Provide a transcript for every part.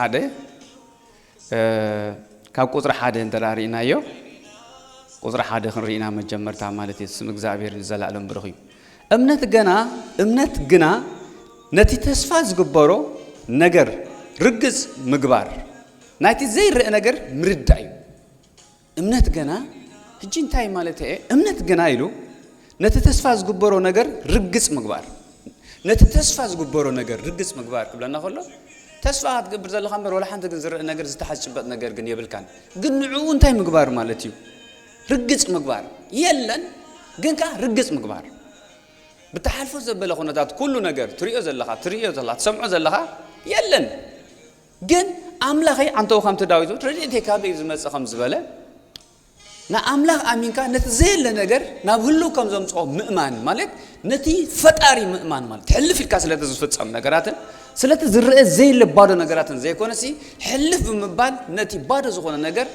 ሓደ ካብ ቁፅሪ ሓደ እንተ ርኢናዮ፣ ቁፅሪ ሓደ ክንርኢና መጀመርታ ማለት እዩ። ስም እግዚኣብሔር ንዘላለም ብሩኽ እዩ። እምነት ገና እምነት ግና ነቲ ተስፋ ዝግበሮ ነገር ርግፅ ምግባር፣ ናይቲ ዘይረአ ነገር ምርዳእ እዩ። እምነት ገና፣ ሕጂ እንታይ ማለት እየ? እምነት ገና ኢሉ ነቲ ተስፋ ዝግበሮ ነገር ርግጽ ምግባር። ነቲ ተስፋ ዝግበሮ ነገር ርግጽ ምግባር ክብለና ከሎ፣ ተስፋ ክትገብር ዘለኻ እምበር፣ ወላ ሓንቲ ግን ዝረአ ነገር፣ ዝተሓዝ ዝጭበጥ ነገር ግን የብልካን። ግን ንዕኡ እንታይ ምግባር ማለት እዩ? ርግጽ ምግባር። የለን፣ ግን ከኣ ርግጽ ምግባር። ብተሓልፎ ዘበለ ኩነታት ኩሉ ነገር ትሪኦ ዘለኻ፣ ትሪኦ ዘለኻ፣ ትሰምዖ ዘለኻ የለን። ግን ኣምላኸይ፣ ኣንተው ከምቲ ዳዊት፣ ረድኤተይ ካበይ እዩ ዝመጽእ ከም ዝበለ፣ ንኣምላኽ ኣሚንካ ነቲ ዘየለ ነገር ናብ ህልው ከም ዘምጽኦ ምእማን ማለት፣ ነቲ ፈጣሪ ምእማን ማለት፣ ሕልፍ ኢልካ ስለቲ ዝፍጸም ነገራትን ስለቲ ዝረአ ዘየለ ባዶ ነገራትን ዘይኮነሲ፣ ሕልፍ ብምባል ነቲ ባዶ ዝኾነ ነገር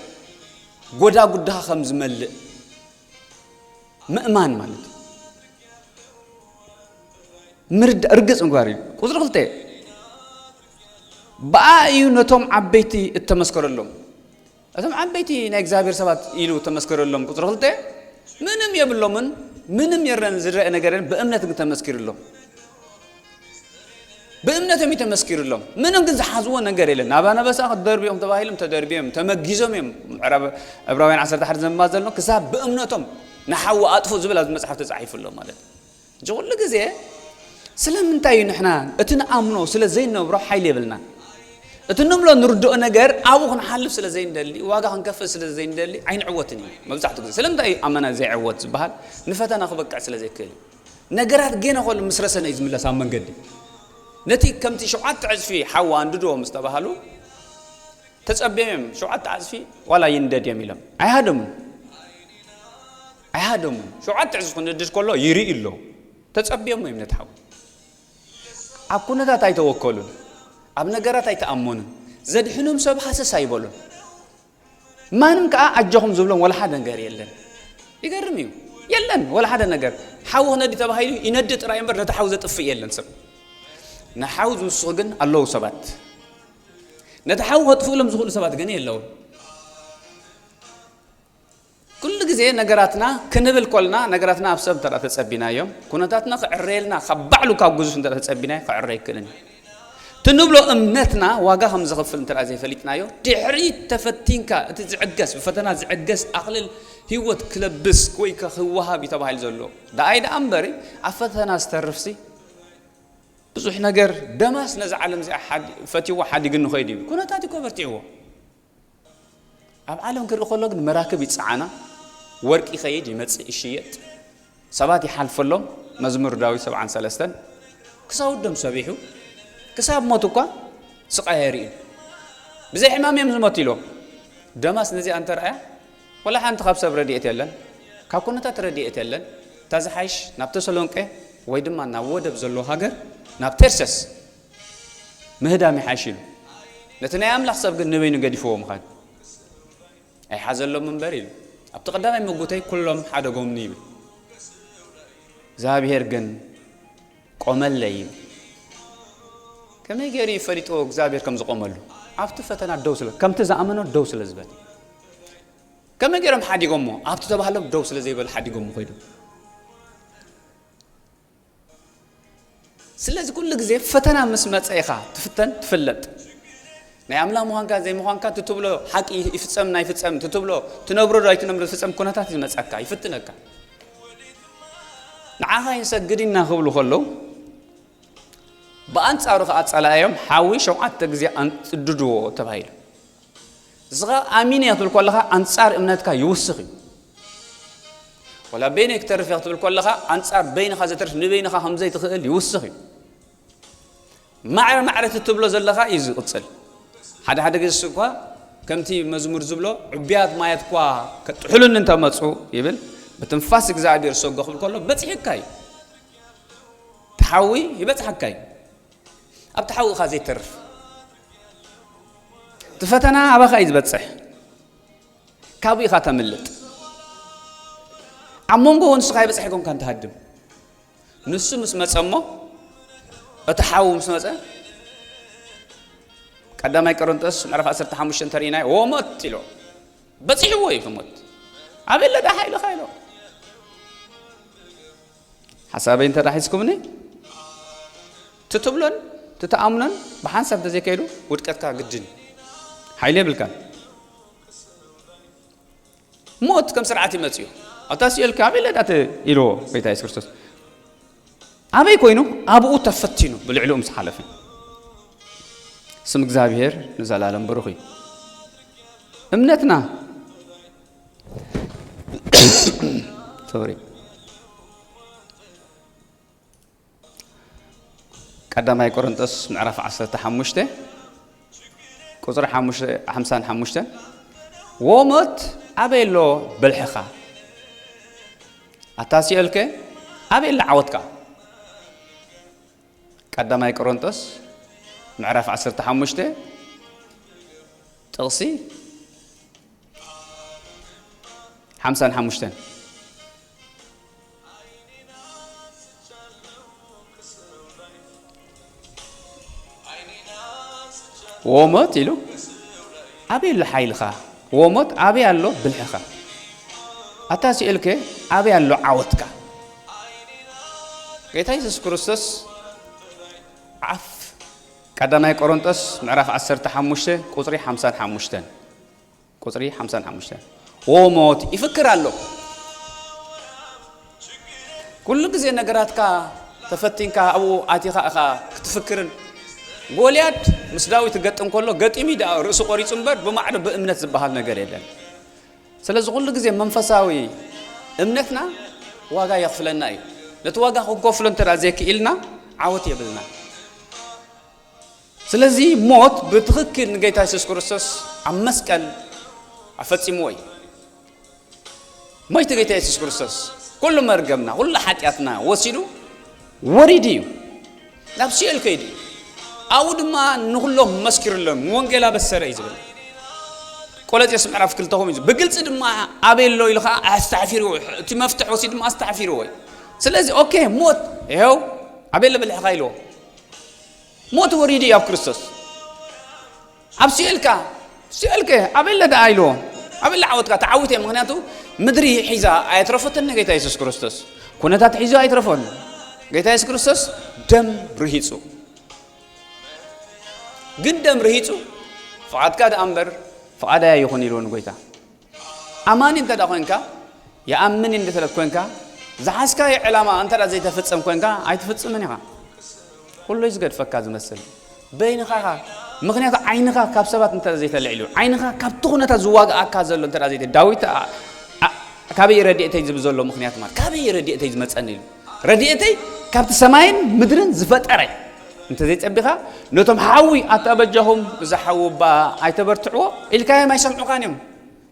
ጎዳጉድኻ ከም ዝመልእ ምእማን ማለት እዩ። ምርዳእ፣ ርግጽ ምግባር እዩ። ቁጽሪ ክልተ፣ ብኣ እዩ ነቶም ዓበይቲ እተመስከረሎም። እቶም ዓበይቲ ናይ እግዚኣብሔር ሰባት ኢሉ ተመስከረሎም። ቁጽሪ ክልተ፣ ምንም የብሎምን፣ ምንም የረን፣ ዝረአ ነገር የለን፣ ብእምነት ግን ተመስኪርሎም። ብእምነቶም እዩ ተመስኪርሎም። ምንም ግን ዝሓዝዎ ነገር የለን። ናብ ኣነበሳ ክትደርብዮም ተባሂሎም ተደርብዮም፣ ተመጊዞም እዮም። ምዕራብ ዕብራውያን ዓሰርተ ሓደ ዘንብባ ዘሎ፣ ክሳብ ብእምነቶም ንሓዊ ኣጥፉ ዝብል ኣብዚ መጽሓፍ ተጻሒፉ ኣሎ ማለት እዩ። ሕጂ ኩሉ ግዜ ስለምንታይ እዩ ንሕና እቲ ንኣምኖ ስለ ዘይነብሮ ሓይሊ የብልና? እቲ ንብሎ ንርድኦ ነገር ኣብኡ ክንሓልፍ ስለ ዘይንደሊ፣ ዋጋ ክንከፍል ስለ ዘይንደሊ ኣይንዕወትን እዩ። መብዛሕትኡ ግዜ ስለምንታይ እዩ ኣመና ዘይዕወት ዝበሃል? ንፈተና ክበቅዕ ስለ ዘይክእል እዩ። ነገራት ገና ከሎ ምስ ረሰነ እዩ ዝምለስ ኣብ መንገዲ። ነቲ ከምቲ ሸውዓተ ዕጽፊ ሓዊ ኣንድድዎ ምስ ተባሃሉ፣ ተጸብዮም እዮም። ሸውዓተ ዕጽፊ ዋላ ይንደድ እዮም ኢሎም ኣይሃደሙን። ኣይሃደሙን። ሸውዓተ ዕጽፊ ክንድድ ከሎ ይርኢ ኣሎ። ተጸብዮም እዮም ነቲ ሓዊ። ኣብ ኩነታት ኣይተወከሉን። ኣብ ነገራት ኣይተኣመኑን። ዘድሕኖም ሰብ ሃሰስ ኣይበሉን። ማንም ከኣ ኣጆኹም ዝብሎም ወላ ሓደ ነገር የለን። ይገርም እዩ። የለን ወላ ሓደ ነገር። ሓዊ ክነዲ ተባሂሉ ይነዲ ጥራይ እምበር ነቲ ሓዊ ዘጥፍእ የለን ሰብ። ንሓዊ ዝውስኹ ግን ኣለዉ ሰባት። ነቲ ሓዊ ከጥፍእሎም ዝኽእሉ ሰባት ግን የለውን። ኩሉ ግዜ ነገራትና ክንብል ኮልና፣ ነገራትና ኣብ ሰብ እንተ ተጸቢናዮም፣ ኩነታትና ክዕረየልና ካብ ባዕሉ ካብ ግዙፍ እንተ ተጸቢናዮ ክዕረ ኣይክእልን እዩ። እቲ ንብሎ እምነትና ዋጋ ከም ዝኸፍል እንተ ዘይፈሊጥናዮ፣ ድሕሪ ተፈቲንካ እቲ ዝዕገስ፣ ብፈተና ዝዕገስ ኣኽልል ህይወት ክለብስ ወይ ከ ክወሃብ እዩ ተባሂሉ ዘሎ። ደኣይ ደኣ እምበሪ፣ ኣብ ፈተና ዝተርፍሲ ብዙሕ ነገር ደማስ ነዛ ዓለም እዚኣ ሓዲ-፣ ፈትይዋ ሓዲግኒ ኸይዱ እዩ። ኩነታት እዩ እኮ በርቲዕዎ። ኣብ ዓለም ክርኢ ከሎ ግን መራክብ ይጸዓና፣ ወርቂ ይኸይድ፣ ይመጽእ፣ ይሽየጥ፣ ሰባት ይሓልፈሎም። መዝሙር ዳዊት ሰብዓን ሰለስተን ክሳብ ደም ሰቢሑ፣ ክሳብ ሞት እኳ ስቓይ ኣይርእዩን። ብዘይ ሕማም እዮም ዝሞት ኢልዎም። ደማስ ነዚኣ እንተ ረኣያ፣ ወላ ሓንቲ ካብ ሰብ ረድኤት የለን፣ ካብ ኩነታት ረድኤት የለን። እታ ዝሓይሽ ናብ ተሰሎንቄ ወይ ድማ ናብ ወደብ ዘለዎ ሃገር፣ ናብ ቴርሰስ ምህዳም ይሓይሽ ኢሉ። ነቲ ናይ ኣምላኽ ሰብ ግን ንበይኑ ገዲፍዎ ምኻድ። ኣይሓዘሎም እምበር ኢሉ። ኣብቲ ቀዳማይ ምጉተይ ኩሎም ሓደጎምኒ ይብል። እግዚኣብሔር ግን ቆመለይ ይብል። ከመይ ገይሩ እዩ ፈሊጥዎ እግዚኣብሔር ከም ዝቆመሉ? ኣብቲ ፈተና ደው ስለ፣ ከምቲ ዝኣመኖ ደው ስለ ዝበለ። ከመይ ገይሮም ሓዲጎሞ? ኣብቲ ተባህሎም ደው ስለ ዘይበሉ ሓዲጎሞ ኮይዶም። ስለዚ ኩሉ ግዜ ፈተና ምስ መጸ ኢኻ ትፍተን፣ ትፍለጥ። ናይ ኣምላኽ ምዃንካ ዘይምዃንካ፣ እቲ ትብሎ ሓቂ ይፍጸም ኣይፍጸም፣ እቲ ትብሎ ትነብሮ ዶ ኣይትነብሮ ዝፍጸም ኩነታት ይመጸካ፣ ይፍትነካ። ንዓኻ ይንሰግድ ኢና ክብሉ ከለዉ፣ ብኣንጻሩ ኸኣ ጸላእዮም ሓዊ ሸውዓተ ግዜ ኣንጽድድዎ ተባሂሉ። እዚ ኸኣ ኣሚን እየ ክትብል ከለኻ ኣንጻር እምነትካ ይውስኽ እዩ። ወላ በይነይ ክተርፍ እየ ክትብል ከለኻ ኣንጻር በይንኻ ዘተርፍ ንበይንኻ ከም ዘይትኽእል ይውስኽ እዩ። ማዕረ ማዕረ እቲ ትብሎ ዘለኻ እዩ ዝቕጽል። ሓደ ሓደ ግዜ እኳ ከምቲ መዝሙር ዝብሎ ዕቡያት ማያት እኳ ከጥሕሉኒ እንተመጹ ይብል፣ ብትንፋስ እግዚኣብሔር ሰጎ ክብል ከሎ በጺሑካ እዩ። እቲ ሓዊ ይበጽሓካ እዩ። ኣብቲ ሓዊ ኢኻ ዘይተርፍ። እቲ ፈተና ኣባኻ እዩ ዝበጽሕ። ካብኡ ኢኻ ተምልጥ። ኣብ መንጎ እውን ንስኻ ይበጽሕ ኣይኮንካን ትሃድም። ንሱ ምስ መጸ እሞ፣ እቲ ሓዊ ምስ መጸ፣ ቀዳማይ ቆሮንጦስ ምዕራፍ ዓሰርተ ሓሙሽተ እንተሪእናዮ፣ "ዎ ሞት" ኢሎ፣ "በጺሕዎ እዩ እቲ ሞት። ኣበይ ኣለዳ ሓይልኻ?" ኢሎ። ሓሳበይ እንተ ደኣ ሒዝኩምኒ፣ ትትብሎን ትትኣምኖን ብሓንሳብ እንተዘይከይዱ፣ ውድቀትካ ግድን። ሓይሊ የብልካን። ሞት ከም ስርዓት ይመጽእ እዩ። "ኣታ ሲኦል ከ ኣበይ ኣለዳ?" ኢልዎ ጎይታ የሱስ ክርስቶስ። ኣበይ ኮይኑ? ኣብኡ ተፈቲኑ፣ ብልዕሊኡ ምስ ሓለፈ። ስም እግዚኣብሔር ንዘላለም ብሩኽ እዩ። እምነትና፣ ሶሪ። ቀዳማይ ቆሮንጦስ ምዕራፍ ዓሰርተ ሓሙሽተ ቁጽሪ ሓሙሽተ፣ ሓምሳን ሓሙሽተን፣ "ዎ ሞት ኣበይ ኣሎ ብልሕኻ? ኣታ ሲኦልከ ኣበይ ኣሎ ዓወትካ?" ቀዳማይ ቆሮንጦስ ምዕራፍ ዓሰርተ ሓሙሽተ ጥቕሲ ሓምሳን ሓሙሽተን። "ዎ ሞት" ኢሉ፣ "ኣበይ ኣሎ ሓይልኻ? ዎ ሞት ኣበይ ኣሎ ብልሕኻ? ኣታ ሲኦልከ ኣበይ ኣሎ ዓወትካ?" ጎይታ የሱስ ክርስቶስ ኣፍ ቀዳማይ ቆሮንጦስ ምዕራፍ ዓሰርተ ሓሙሽተ ቁጽሪ ሓምሳን ሓሙሽተን፣ ቁጽሪ ሓምሳን ሓሙሽተን፣ "ዎ ሞት" ይፍክር ኣሎ። ኩሉ ግዜ ነገራትካ ተፈቲንካ ኣብኡ ኣቲኻ ኢኻ ክትፍክርን፣ ጎልያድ ምስ ዳዊት ክገጥም ከሎ ገጢሙ ደኣ ርእሱ ቆሪጹ እምበር ብማዕዶ ብእምነት ዝበሃል ነገር የለን። ስለዚ ኩሉ ግዜ መንፈሳዊ እምነትና ዋጋ የኽፍለና እዩ። ነቲ ዋጋ ክንከፍሎ እንተ ደኣ ዘይክኢልና ዓወት የብልና። ስለዚ ሞት ብትኽክል ንጌታ የሱስ ክርስቶስ ኣብ መስቀል ኣፈጺምዎ እዩ። ሞይቱ ጌታ የሱስ ክርስቶስ ኩሉ መርገምና፣ ኩሉ ሓጢኣትና ወሲዱ ወሪዱ እዩ። ናብ ሲኦል ከይዱ እዩ። ኣብኡ ድማ ንኹሎም መስኪሩሎም፣ ንወንጌል ኣበሰረ እዩ ዝብል። ቆሎሴስ ምዕራፍ ክልተ ከምኡ እዩ። ብግልጺ ድማ ኣበይ ኣሎ ኢሉ ኸዓ ኣስተዕፊርዎ እዩ። እቲ መፍትሕ ወሲዱ ድማ ኣስተዕፊርዎ እዩ። ስለዚ ኦኬ፣ ሞት ይኸው ኣበይ ኣሎ ብልሕኻ ኢልዎ። ሞት ወሪዱ እዩ ኣብ ክርስቶስ። ኣብ ሲኦልካ፣ ሲኦልከ ኣበይ ኣሎ ደኣ ኢልዎ። ኣበይ ኣሎ ዓወትካ? ተዓዊተ። ምኽንያቱ ምድሪ ሒዛ ኣየትረፈትን ንጌታ የሱስ ክርስቶስ። ኩነታት ሒዙ ኣይትረፎን። ጌታ የሱስ ክርስቶስ ደም ርሂጹ። ግን ደም ርሂጹ፣ ፍቓድካ ደኣ እምበር ፍቓደይ ኣይኹን ኢልዎ ንጎይታ። ኣማኒ እንተ ደኣ ኮንካ፣ ይኣምን እንደ ተለት ኮንካ፣ ዝሓዝካዮ ዕላማ እንተ ደኣ ዘይተፈጸም ኮንካ፣ ኣይትፍጽምን ኢኻ። ኩሉ እዩ ዝገድፈካ ዝመስል። በይንኻ ኢኻ። ምኽንያቱ ዓይንኻ ካብ ሰባት እንተ ዘይተልዒሉ፣ ዓይንኻ ካብቲ ኩነታት ዝዋግኣካ ዘሎ እንተ ዘይተ-፣ ዳዊት ኣ-፣ ኣ-፣ "ካበይ ረድኤተይ ዝብል ዘሎ ምኽንያት ማለት፣ ካበይ ረድኤተይ ዝመጸኒ?" ኢሉ። "ረድኤተይ ካብቲ ሰማይን ምድርን ዝፈጠረ እንተ ዘይጸቢኻ፣ ነቶም ሓዊ ኣታ በጃኹም፣ እዚ ሓዊ እባ ኣይተበርትዕዎ" ኢልካዮም ኣይሰምዑኻን እዮም።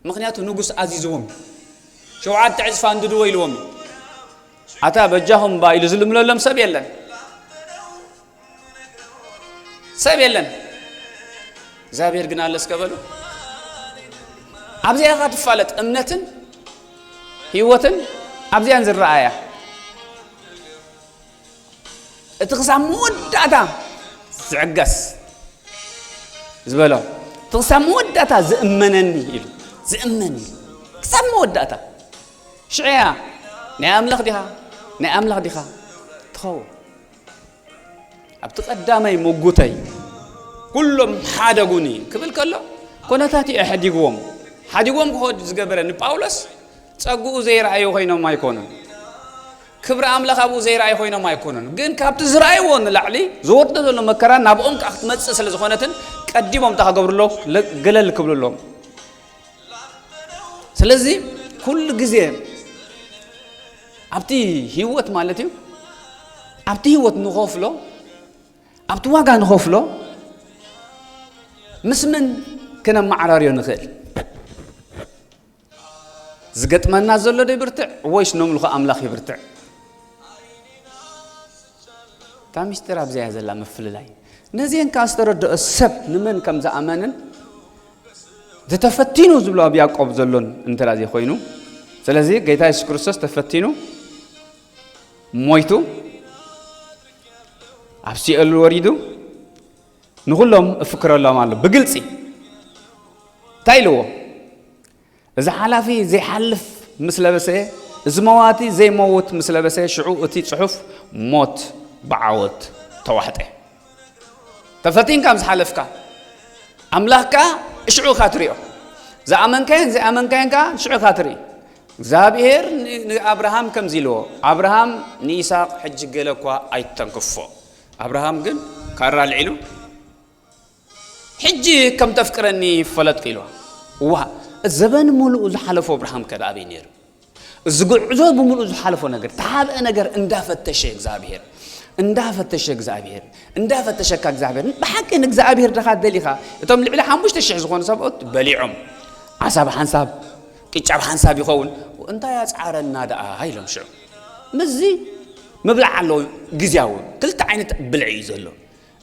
ምኽንያቱ ንጉስ ኣዚዝዎም፣ "ሸውዓተ ዕጽፊ ኣንድድዎ" ኢልዎም እዩ። ኣታ በጃኹም እባ ኢሉ ዝልምለሎም ሰብ የለን፣ ሰብ የለን። እግዚኣብሔር ግን ኣለ እስከ በሉ። ኣብዚኣ ኢኻ ትፋለጥ፣ እምነትን ህይወትን ኣብዚኣን ዝረኣያ። እቲ ክሳብ መወዳእታ ዝዕገስ ዝበሎ፣ እቲ ክሳብ መወዳእታ ዝእመነኒ ኢሉ፣ ዝእመን ኢሉ፣ ክሳብ መወዳእታ። ሽዕያ ናይ ኣምላኽ ዲኻ? ናይ ኣምላኽ ዲኻ? ትኸውን። ኣብቲ ቀዳማይ ምጉተይ፣ "ኩሎም ሓደጉኒ" ክብል ከሎ፣ ኮነታት እዩ ኣሕዲግዎም። ሓዲግዎም ክኸዱ ዝገበረ ንጳውሎስ፣ ጸግኡ ዘይረኣዩ ኮይኖም ኣይኮኑን። ክብሪ ኣምላኽ ኣብኡ ዘይረኣዩ ኮይኖም ኣይኮኑን። ግን ካብቲ ዝረኣይዎ ንላዕሊ ዝወርዶ ዘሎ መከራ ናብኦም ከኣ ክትመጽእ ስለ ዝኾነትን ቀዲሞም እንታይ ክገብሩ ኣለዎም? ለ-፣ ገለል ክብሉ ኣለዎም። ስለዚ ኩሉ ግዜ ኣብቲ ህይወት ማለት እዩ፣ ኣብቲ ህይወት ንኸፍሎ፣ ኣብቲ ዋጋ ንኸፍሎ ምስ መን ክነመዓራርዮ ንኽእል? ዝገጥመና ዘሎ ዶ ይብርትዕ ወይስ ነምልኾ ኣምላኽ ይብርትዕ? እታ ሚስጢር ኣብዚኣ እያ ዘላ ምፍልላይ። ነዚአን ከኣ ዝተረድኦ ሰብ ንመን ከም ዝኣመንን ዝተፈቲኑ ዝብሎ ኣብ ያዕቆብ ዘሎን እንተ ደኣ ዘይኮይኑ፣ ስለዚ ጌታ የሱስ ክርስቶስ ተፈቲኑ፣ ሞይቱ፣ ኣብ ሲኦል ወሪዱ፣ ንኹሎም እፍክረሎም ኣሎ ብግልጺ። እንታይ ኢልዎ? "እዚ ሓላፊ ዘይሓልፍ ምስ ለበሰ፣ እዚ መዋቲ ዘይመውት ምስ ለበሰ፣ ሽዑ እቲ ጽሑፍ ሞት ብዓወት ተዋሕጠ።" ተፈቲንካ ምስ ሓለፍካ፣ ኣምላኽ ከኣ ሽዑ ኢኻ ትሪኦ። ዝኣመንካዮን ዘይኣመንካዮን ከኣ ሽዑ ኢኻ ትርኢ። እግዚኣብሔር ን-፣ ንኣብርሃም ከምዚ ኢልዎ፣ "ኣብርሃም ንይስሐቅ ሕጂ ገለ እኳ ኣይተንክፎ።" ኣብርሃም ግን ካራ ኣልዒሉ፣ "ሕጂ ከም ተፍቅረኒ ፈለጥኩ" ኢልዋ። እዋ፣ ዘበን ሙሉኡ ዝሓለፎ ኣብርሃም ከ ኣበይ ነይሩ? እዚ ጉዕዞ ብምሉኡ ዝሓለፎ ነገር፣ ተሓብአ ነገር እንዳፈተሸ እግዚኣብሔር፣ እንዳፈተሸ እግዚኣብሔር፣ እንዳፈተሸካ እግዚኣብሔር፣ ብሓቂ ንእግዚኣብሔር ደኻ ደሊኻ? እቶም ልዕሊ ሓሙሽተ ሽሕ ዝኾኑ ሰብኡት በሊዖም፣ ዓሳ ብሓንሳብ፣ ቅጫ ብሓንሳብ ይኸውን፣ እንታይ ኣጽዓረና ደኣ ኢሎም ሽዑ። ምስዚ ምብላዕ ኣለዎ፣ ግዝያዊ፣ ክልተ ዓይነት ብልዒ እዩ ዘሎ።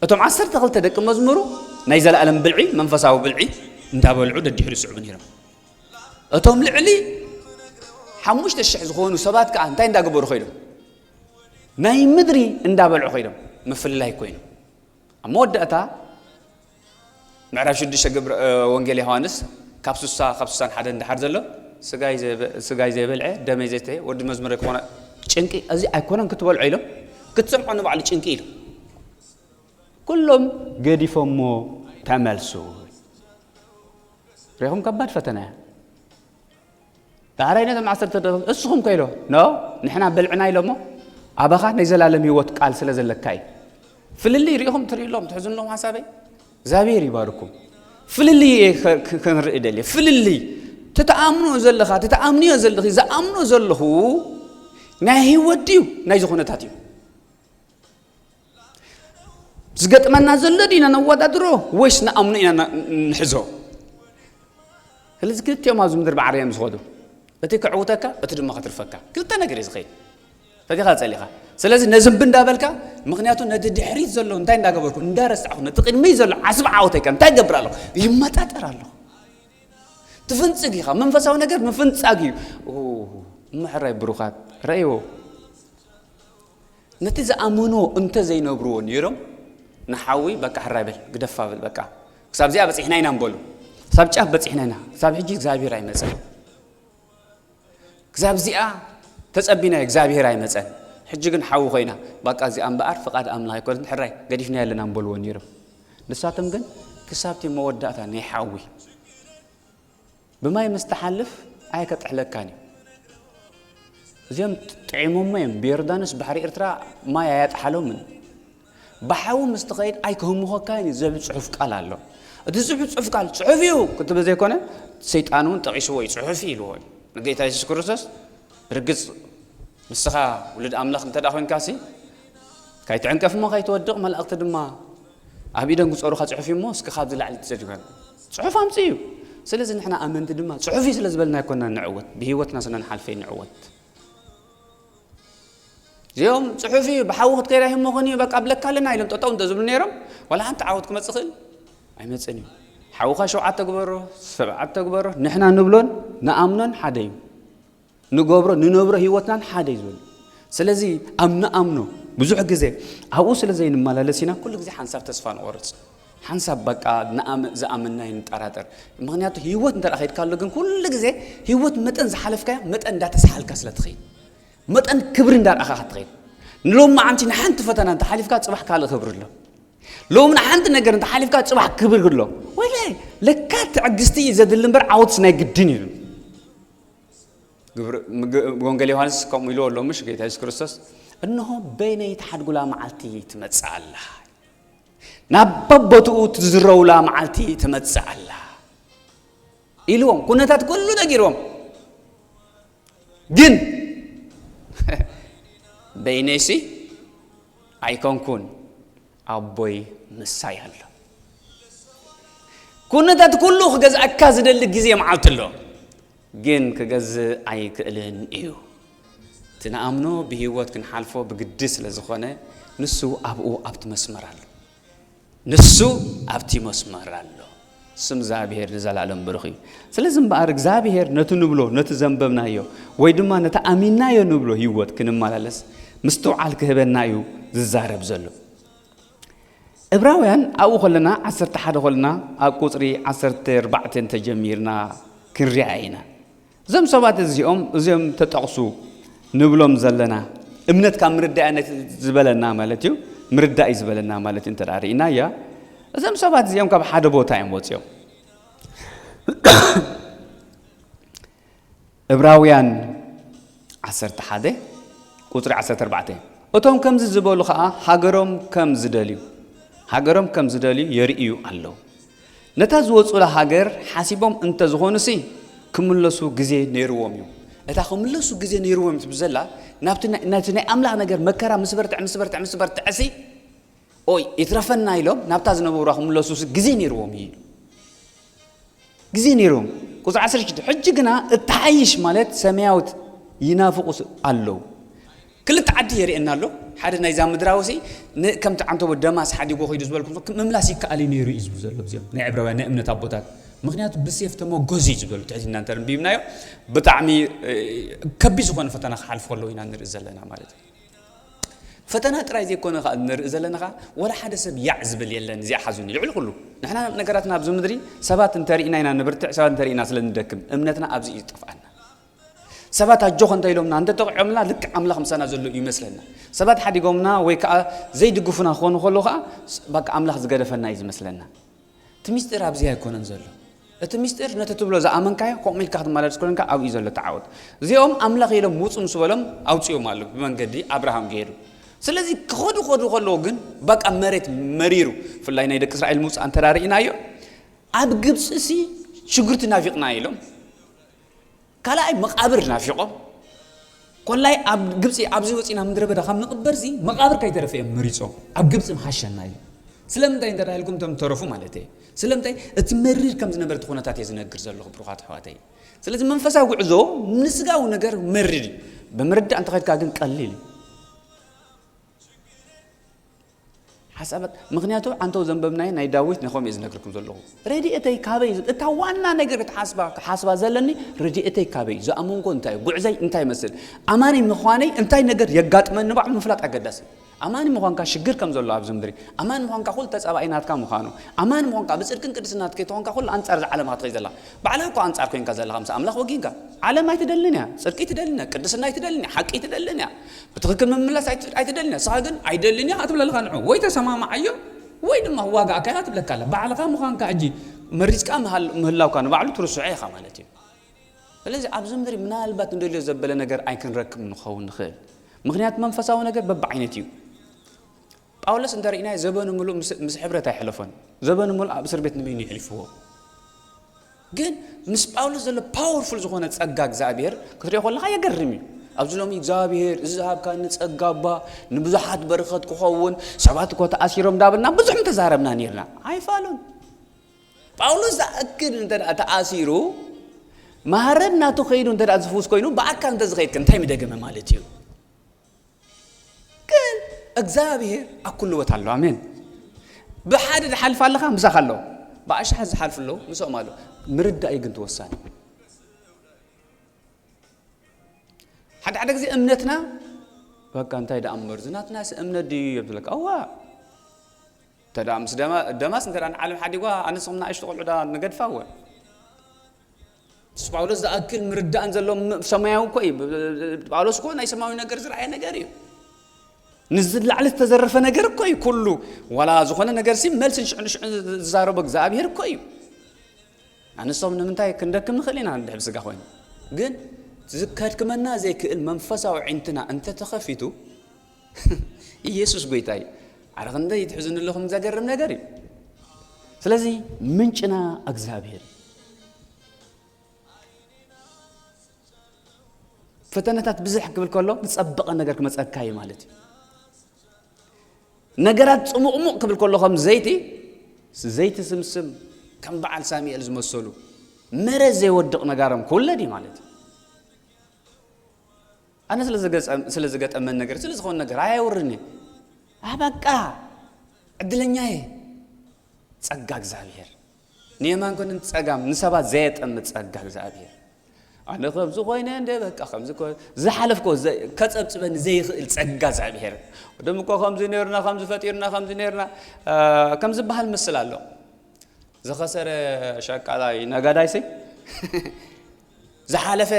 እቶም ዓሰርተ ክልተ ደቂ መዝሙሩ ናይ ዘለኣለም ብልዒ፣ መንፈሳዊ ብልዒ እንዳበልዑ ደድሕሪ ይስዕቡ ነይሮም። እቶም ልዕሊ ሓሙሽተ ሽሕ ዝኾኑ ሰባት ከኣ እንታይ እንዳገበሩ ኸይዶም? ናይ ምድሪ እንዳበልዑ ኸይዶም። ምፍልላይ ኮይኑ። ኣብ መወዳእታ ምዕራፍ ሽዱሽተ ግብረ፣ እ፣ ወንጌል ዮሃንስ ካብ ስሳ፣ ካብ ስሳን ሓደን ድሓር ዘሎ፣ "ስጋይ ዘይበ-፣ ስጋይ ዘይበልዐ፣ ደመይ ዘይስተየ፣ ወዲ መዝሙረይ ክኾነ ጭንቂ፣ እዚ ኣይኮነን ክትበልዖ" ኢሎም፣ ክትሰምዖ ንባዕሉ ጭንቂ ኢሎም። ኩሎም ገዲፎሞ ተመልሱ። ሪኹም ከባድ ፈተና እያ። ዳሕራይ ነቶም ዓሰርተ ደቂ፣ "እስኹም ከ?" ኢሎ፣ "ኖ፣ ንሕና በልዕና" ኢሎሞ፣ "ኣባኻ ናይ ዘላለም ህይወት ቃል ስለ ዘለካ እዩ።" ፍልልይ ሪኢኹም ትርእዩ ኣለኹም፣ ትሕዝኑ ኣለኹም ሓሳበይ? እግዚኣብሔር ይባርኩም። ፍልልይ እየ ከ-፣ ከ-፣ ክንርኢ ደልየ። ፍልልይ። ትተኣምኖ ዘለኻ፣ ትተኣምንዮ ዘለኺ፣ ዝኣምኖ ዘለኹ ናይ ህይወት ድዩ ናይ ዝኾነታት እዩ? ዝገጥመና ዘሎ ዲና ነወዳድሮ ወይስ ንኣምኖ ኢና ን-፣ ንሕዞ? ስለዚ ክልቲኦም ኣብዚ ምድሪ ብዓረዮም ዝኸዱ። እቲ ከዕውተካ፣ እቲ ድማ ከትርፈካ። ክልተ ነገር እዩ ዝኸይድ። ፈቲኻ ጸሊኻ። ስለዚ ነዚ እምቢ እንዳበልካ፣ ምኽንያቱ ነቲ ድሕሪት ዘሎ እንታይ እንዳገበርኩ፣ እንዳረሳዕኩ፣ ነቲ ቅድሚት ዘሎ ዓስቢ ዓወተይካ እንታይ ይገብር ኣለኹ? ይመጣጠር ኣለኹ። ትፍንጽግ ኢኻ። መንፈሳዊ ነገር ምፍንጻግ እዩ። ኦ፣ ምሕራይ ብሩኻት፣ ረእይዎ። ነቲ ዝኣመንዎ እንተ ዘይነብርዎ ነይሮም፣ ንሓዊ በቃ ሕራይ በል፣ ግደፋ በል፣ በቃ ክሳብ እዚኣ በጺሕና ኢና እምበሉ። ክሳብ ጫፍ በጺሕና ኢና። ክሳብ ሕጂ እግዚኣብሔር ኣይመጸን። ክሳብ እዚኣ ተጸቢና እግዚኣብሔር ኣይመጸን። ሕጂ ግን ሓዊ ኮይና፣ በቃ እዚኣ እምበኣር ፍቓድ ኣምላኽ ኣይኮነትን፣ ሕራይ ገዲፍናዮ ኣለና እምበልዎ ነይሮም። ንሳቶም ግን ክሳብቲ መወዳእታ ናይ ሓዊ ብማይ ምስ ትሓልፍ ኣየከጥሕለካን እዩ። እዚኦም ጥዒሞሞ እዮም። ብዮርዳኖስ ባሕሪ ኤርትራ ማይ ኣያጥሓሎምን። ብሓዊ ምስ ትኸይድ ኣይክህምኾካን እዩ ዝብል ጽሑፍ ቃል ኣሎ። እቲ ጽሑፍ፣ ጽሑፍ ቃል ጽሑፍ እዩ ክትብል ዘይኮነ፣ ሰይጣን እውን ጠቒስዎ እዩ፣ ጽሑፍ እዩ ኢልዎ እዩ። ንጌታ የሱስ ክርስቶስ ርግጽ ንስኻ ውሉድ ኣምላኽ እንተ ደኣ ኮይንካሲ፣ ካይትዕንቀፍ እሞ ካይትወድቕ፣ መላእኽቲ ድማ ኣብ ኢደን ክጾሩኻ ጽሑፍ እዩ እሞ፣ እስኪ ካብዚ ላዕሊ ትሰጅ በል። ጽሑፍ ኣምጽእ እዩ። ስለዚ ንሕና ኣመንቲ ድማ ጽሑፍ እዩ ስለ ዝበልና ኣይኮንና ንዕወት፣ ብህይወትና ስለ ንሓልፈ እዩ ንዕወት። እዚኦም ጽሑፍ እዩ፣ ብሓዊ ክትከይድ ኣይህሞኽን እዩ፣ በቃ ብለካ ኣለና ኢሎም ጠጠው እንተ ዝብሉ ነይሮም፣ ዋላ ሓንቲ ዓወት ክመጽእ ክእል ኣይመጽእን እዩ። ሓውኻ ሸውዓተ ግበሮ፣ ሰብዓተ ግበሮ፣ ንሕና ንብሎን ንኣምኖን ሓደ እዩ። ንገብሮ፣ ንነብሮ ህይወትናን ሓደ እዩ ዝብል። ስለዚ ኣብ ንኣምኖ ብዙሕ ግዜ ኣብኡ ስለ ዘይንመላለስ ኢና ኩሉ ግዜ ሓንሳብ ተስፋ ንቆርጽ። ሓንሳብ በቃ ንኣም-፣ ዝኣመንና ይንጠራጠር። ምኽንያቱ ህይወት እንተ ደኣ ከይድካ ኣሎ ግን ኩሉ ግዜ ህይወት መጠን ዝሓለፍካያ መጠን እንዳተስሓልካ ስለ ትኸይድ፣ መጠን ክብሪ እንዳረኣኻ ትኸይድ። ንሎሚ መዓንቲ ንሓንቲ ፈተና እንተ ሓሊፍካ ጽባሕ ካልእ ክብሪ ኣሎ። ሎሚ ንሓንቲ ነገር እንተ ሓሊፍካ ጽባሕ ክብሪ ኣሎ። ወይለ ለካ ትዕግስቲ እዩ ዘድሊ እምበር ዓወትስ ናይ ግድን እዩ። ግብሪ-፣ ምግ-፣ ወንጌል ዮሃንስ ከምኡ ኢልዎ ኣሎ፣ ምሽ ጌታ የሱስ ክርስቶስ፣ "እንሆ በይነይ ትሓድጉላ መዓልቲ ትመጽእ ኣላ፣ ናብ በቦትኡ ትዝረውላ መዓልቲ ትመጽእ ኣላ" ኢልዎም። ኩነታት ኩሉ ነጊርዎም። ግን በይነይሲ ኣይኮንኩን፣ ኣቦይ ምሳይ ኣሎ። ኩነታት ኩሉ ክገዝኣካ ዝደሊ ግዜ መዓልቲ ኣሎ፣ ግን ክገዝእ ኣይክእልን እዩ። እቲ ንኣምኖ ብህይወት ክንሓልፎ ብግዲ ስለ ዝኾነ፣ ንሱ ኣብኡ ኣብቲ መስመር ኣሎ። ንሱ ኣብቲ መስመር ኣሎ። ስም እግዚኣብሔር ንዘላለም ብሩኽ እዩ። ስለዚ እምበኣር እግዚኣብሔር ነቲ ንብሎ፣ ነቲ ዘንበብናዮ፣ ወይ ድማ ነቲ ኣሚንናዮ ንብሎ ህይወት ክንመላለስ ምስትውዓል ክህበና እዩ ዝዛረብ ዘሎ። እብራውያን ኣብኡ ከለና ዓሰርተ ሓደ ከለና ኣብ ቁፅሪ ዓሰርተ ኣርባዕተ እንተጀሚርና ክንሪኣ ኢና። እዞም ሰባት እዚኦም እዚኦም ተጠቕሱ ንብሎም ዘለና እምነት ካብ ምርዳእነት ዝበለና ማለት እዩ። ምርዳእ እዩ ዝበለና ማለት እዩ። እንተ ርኢና እያ እዞም ሰባት እዚኦም ካብ ሓደ ቦታ እዮም ወፂኦም። እብራውያን ዓሰርተ ሓደ ቁፅሪ ዓሰርተ ኣርባዕተ፣ እቶም ከምዚ ዝበሉ ኸዓ ሃገሮም ከም ዝደልዩ ሃገሮም ከም ዝደልዩ የርእዩ ኣለዉ። ነታ ዝወፁላ ሃገር ሓሲቦም እንተዝኾኑሲ ክምለሱ ግዜ ነይርዎም እዩ። እታ ክምለሱ ግዜ ነይርዎም እዩ ትብል ዘላ ናብቲ ናይ- ናብቲ ናይ ኣምላኽ ነገር መከራ ምስ በርትዐ ምስ በርትዐ ምስ በርትዐሲ ኦይ ይትረፈና ኢሎም ናብታ ዝነበሩዋ ክምለሱሲ ግዜ ነይርዎም እዩ ኢሉ። ግዜ ነይርዎም። ቁፅሪ ዓሰርተ ሽዱሽተ፣ ሕጂ ግና እተሓይሽ ማለት ሰማያዊት ይናፍቑ ኣለዉ። ክልተ ዓዲ የርእየና ኣሎ። ሓደ ናይዛ ምድራዊ ሲ ን- ከምቲ ዓንተቦ ደማስ ሓዲጎ ከይዱ ዝበልኩም ምምላስ ይከኣል እዩ ነይሩ እዩ ዝብል ዘሎ እዚኦም ናይ ዕብራውያን ናይ እምነት ኣቦታት። ምክንያቱ ብሴፍ ተመጎዙ እዩ ዝበሉ ትሕትና እንተንቢብናዮ ብጣዕሚ እ፣ ከቢድ ዝኾነ ፈተና ክሓልፉ ከለዉ ኢና ንርኢ ዘለና ማለት እዩ። ፈተና ጥራይ ዘይኮነ ከዓ ንርኢ ዘለና ከዓ ወላ ሓደ ሰብ ያዕ ዝብል የለን። እዚኣ ሓዙኒ ልዕሊ ኩሉ ንሕና ነገራትና ኣብዚ ምድሪ ሰባት እንተርኢና ኢና ንብርትዕ፣ ሰባት እንተርኢና ስለ ንደክም እምነትና ኣብዚ እዩ ዝጠፍኣና። ሰባት ኣጆኸ እንተ ኢሎምና እንተጠቕዖምና ልክዕ ኣምላኽ ምሳና ዘሎ እዩ ይመስለና። ሰባት ሓዲጎምና ወይ ከዓ ዘይድግፉና ክኾኑ ከለዉ ከዓ በቃ ኣምላኽ ዝገደፈና እዩ ዝመስለና። እቲ ሚስጢር ኣብዚ ኣይኮነን ዘሎ። እቲ ሚስጢር ነቲ ትብሎ ዝኣመንካዮ ከምኡ ኢልካ ክትመላለስ ኮንካ ኣብኡ እዩ ዘሎ ተዓወት። እዚኦም ኣምላኽ ኢሎም ውፁ ምስ በሎም ኣውፅኦም ኣሎ ብመንገዲ ኣብርሃም ገይሩ። ስለዚ ክኸዱ ከዱ ከለዉ ግን በቃ መሬት መሪሩ። ብፍላይ ናይ ደቂ እስራኤል ምውፃእ እንተዳ ርኢናዮ ኣብ ግብፂ ሲ ሽጉርቲ ናፊቕና ኢሎም ካልኣይ መቓብር ናፊቖም። ኮላይ ኣብ ግብፂ ኣብዚ ወፂና ምድረ በዳ ካብ ንቕበር ዚ መቓብር ከይተረፈ እዮም መሪፆም ኣብ ግብፂ ምሓሸና እዩ። ስለምንታይ እንተ ኢልኩም እቶም ተረፉ ማለት እየ። ስለምንታይ እቲ መሪር ከም ዝነበረ እቲ ኩነታት እየ ዝነግር ዘለኹ ብሩኻት ኣሕዋተይ። ስለዚ መንፈሳዊ ጉዕዞ ንስጋዊ ነገር መሪር እዩ። ብምርዳእ እንተኸድካ ግን ቀሊል እዩ። ሓሳባት ምክንያቱ ዓንተው ዘንበብናዮ ናይ ዳዊት ንኸም እየ ዝነግርኩም ዘለኹ። ረድኤተይ ካበይ እዩ? እታ ዋና ነገር ክትሓስባ ክሓስባ ዘለኒ ረድኤተይ ካበይ እዩ? ዝኣመንኮ እንታይ እዩ? ጉዕዘይ እንታይ ይመስል? ኣማኒ ምዃነይ እንታይ ነገር የጋጥመኒ ባዕሉ ምፍላጥ ኣገዳሲ። ኣማኒ ምዃንካ ሽግር ከም ዘሎ ኣብዚ ምድሪ ኣማኒ ምዃንካ ኩሉ ተጻባኢ ናትካ ምዃኑ ኣማኒ ምዃንካ ብጽድቅን ቅድስናት ከይተኾንካ ኩሉ ኣንጻር ዝዓለማ ክትኸይ ዘላ ባዕላ እኮ ኣንጻር ኮይንካ ዘለኻ ምስ ኣምላኽ ወጊንካ። ዓለም ኣይትደልን እያ፣ ጽድቂ ኣይትደልን እያ፣ ቅድስና ኣይትደልን እያ፣ ሓቂ ኣይትደልን እያ። ብትኽክል ምምላስ ኣይት- ኣይትደልን እያ። ንስኻ ግን ኣይደልን እያ ክትብለልካ ንዑ ወይ ተሰማማዓዮ ወይ ድማ ዋጋ ኣካይዳ ትብለካ ኣላ። ባዕልኻ ምዃንካ ሕጂ መሪጽካ ምሃል- ምህላውካ ንባዕሉ ትርስዖ ኢኻ ማለት እዩ። ስለዚ ኣብዚ ምድሪ ምናልባት ንደልዮ ዘበለ ነገር ኣይክንረክብ ንኸውን ንኽእል። ምክንያቱ መንፈሳዊ ነገር በብዓይነት እዩ። ጳውሎስ እንተርኢናዮ ዘበኑ ምሉእ ምስ- ምስ ሕብረት ኣይሕለፎን። ዘበኑ ምሉእ ኣብ እስር ቤት ንበይኑ የሕሊፍዎ። ግን ምስ ጳውሎስ ዘሎ ፓወርፉል ዝኾነ ጸጋ እግዚኣብሔር ክትሪኦ ከለኻ የገርም እዩ። ኣብዚ ሎሚ እግዚኣብሔር እዚ ዝሃብካኒ ጸጋ እባ ንብዙሓት በረኸት ክኸውን ሰባት እኮ ተኣሲሮም እንዳበልና ብዙሕ ምተዛረብና ነርና። ኣይፋሉን። ጳውሎስ ዝኣክል እንተ ደኣ ተኣሲሩ ማህረብ ናቱ ከይዱ እንተ ደኣ ዝፍውስ ኮይኑ ብኣካል እንተ ዝኸይድከ እንታይ ምደገመ ማለት እዩ? ግን እግዚኣብሔር ኣብ ኩሉ ቦታ ኣሎ። ኣሜን። ብሓደ ዝሓልፍ ኣለኻ ምሳኻ ኣሎ። ብኣሽሓት ዝሓልፍ ኣለዉ ምስኦም ኣሎ። ምርዳእ እዩ ግን ተወሳኒ። ሓደ ሓደ ግዜ እምነትና በቃ እንታይ ደኣ እምበር ዝናትናስ እምነት ድዩ እዮም ዝብለካ። እዋ እንተ ደኣ ምስ ደማ- ደማስ እንተ ደኣ ንዓለም ሓዲጓ ኣነስኹም ንኣሽቱ ቆልዑ ደኣ ንገድፋ እወ ንስ ጳውሎስ ዝኣክል ምርዳእን ዘሎ ም- ሰማያዊ እኮ እዩ። ብ- ብ- ጳውሎስ እኮ ናይ ሰማያዊ ነገር ዝረኣየ ነገር እዩ። ንዚ ላዕሊ ዝተዘረፈ ነገር እኮ እዩ ኩሉ። ዋላ ዝኾነ ነገር ሲ መልሲ ንሽዑ ንሽዑ ዝዛረቦ እግዚኣብሔር እኮ እዩ። ኣንስቶም ንምንታይ ክንደክም ንኽእል ኢና ድሕብ ስጋ ኮይኑ ግን ዝከድክመና ዘይክእል መንፈሳዊ ዕንትና እንተተኸፊቱ ኢየሱስ ጎይታ እዩ። ኣረ ክንደይ ትሕዝኑ ኣለኹም ዘገርም ነገር እዩ። ስለዚ ምንጭና እግዚኣብሔር ፈተነታት ብዝሕ ክብል ከሎ ዝጸበቐ ነገር ክመጸካ እዩ ማለት እዩ። ነገራት ጽሙቕሙቕ ክብል ከሎ ከም ዘይቲ ዘይቲ ስምስም ከም በዓል ሳሙኤል ዝመሰሉ መሬት ዘይወድቕ ነጋሮም ክውለድ እዩ ማለት እዩ። ኣነ ስለ ዝገጠመን ነገር ስለ ዝኾነ ነገር ኣየውርኒ ኣበቃ ዕድለኛ እየ። ጸጋ እግዚኣብሔር ንየማን ኮነ ንጸጋም ንሰባት ዘየጠምት ጸጋ እግዚኣብሔር። ኣነ ከምዚ ኮይነ እንደ በቃ ከምዚ ኮ-፣ ዝሓለፍኮ ዘ-፣ ከጸብጽበኒ ዘይኽእል ጸጋ እግዚኣብሔር። ወደም እኮ ከምዚ ነርና፣ ከምዚ ፈጢርና፣ ከምዚ ነርና፣ እ፣ ከም ዝበሃል ምስል ኣሎ። ዝኸሰረ ሸቃላይ ነጋዳይሲ ዝሓለፈ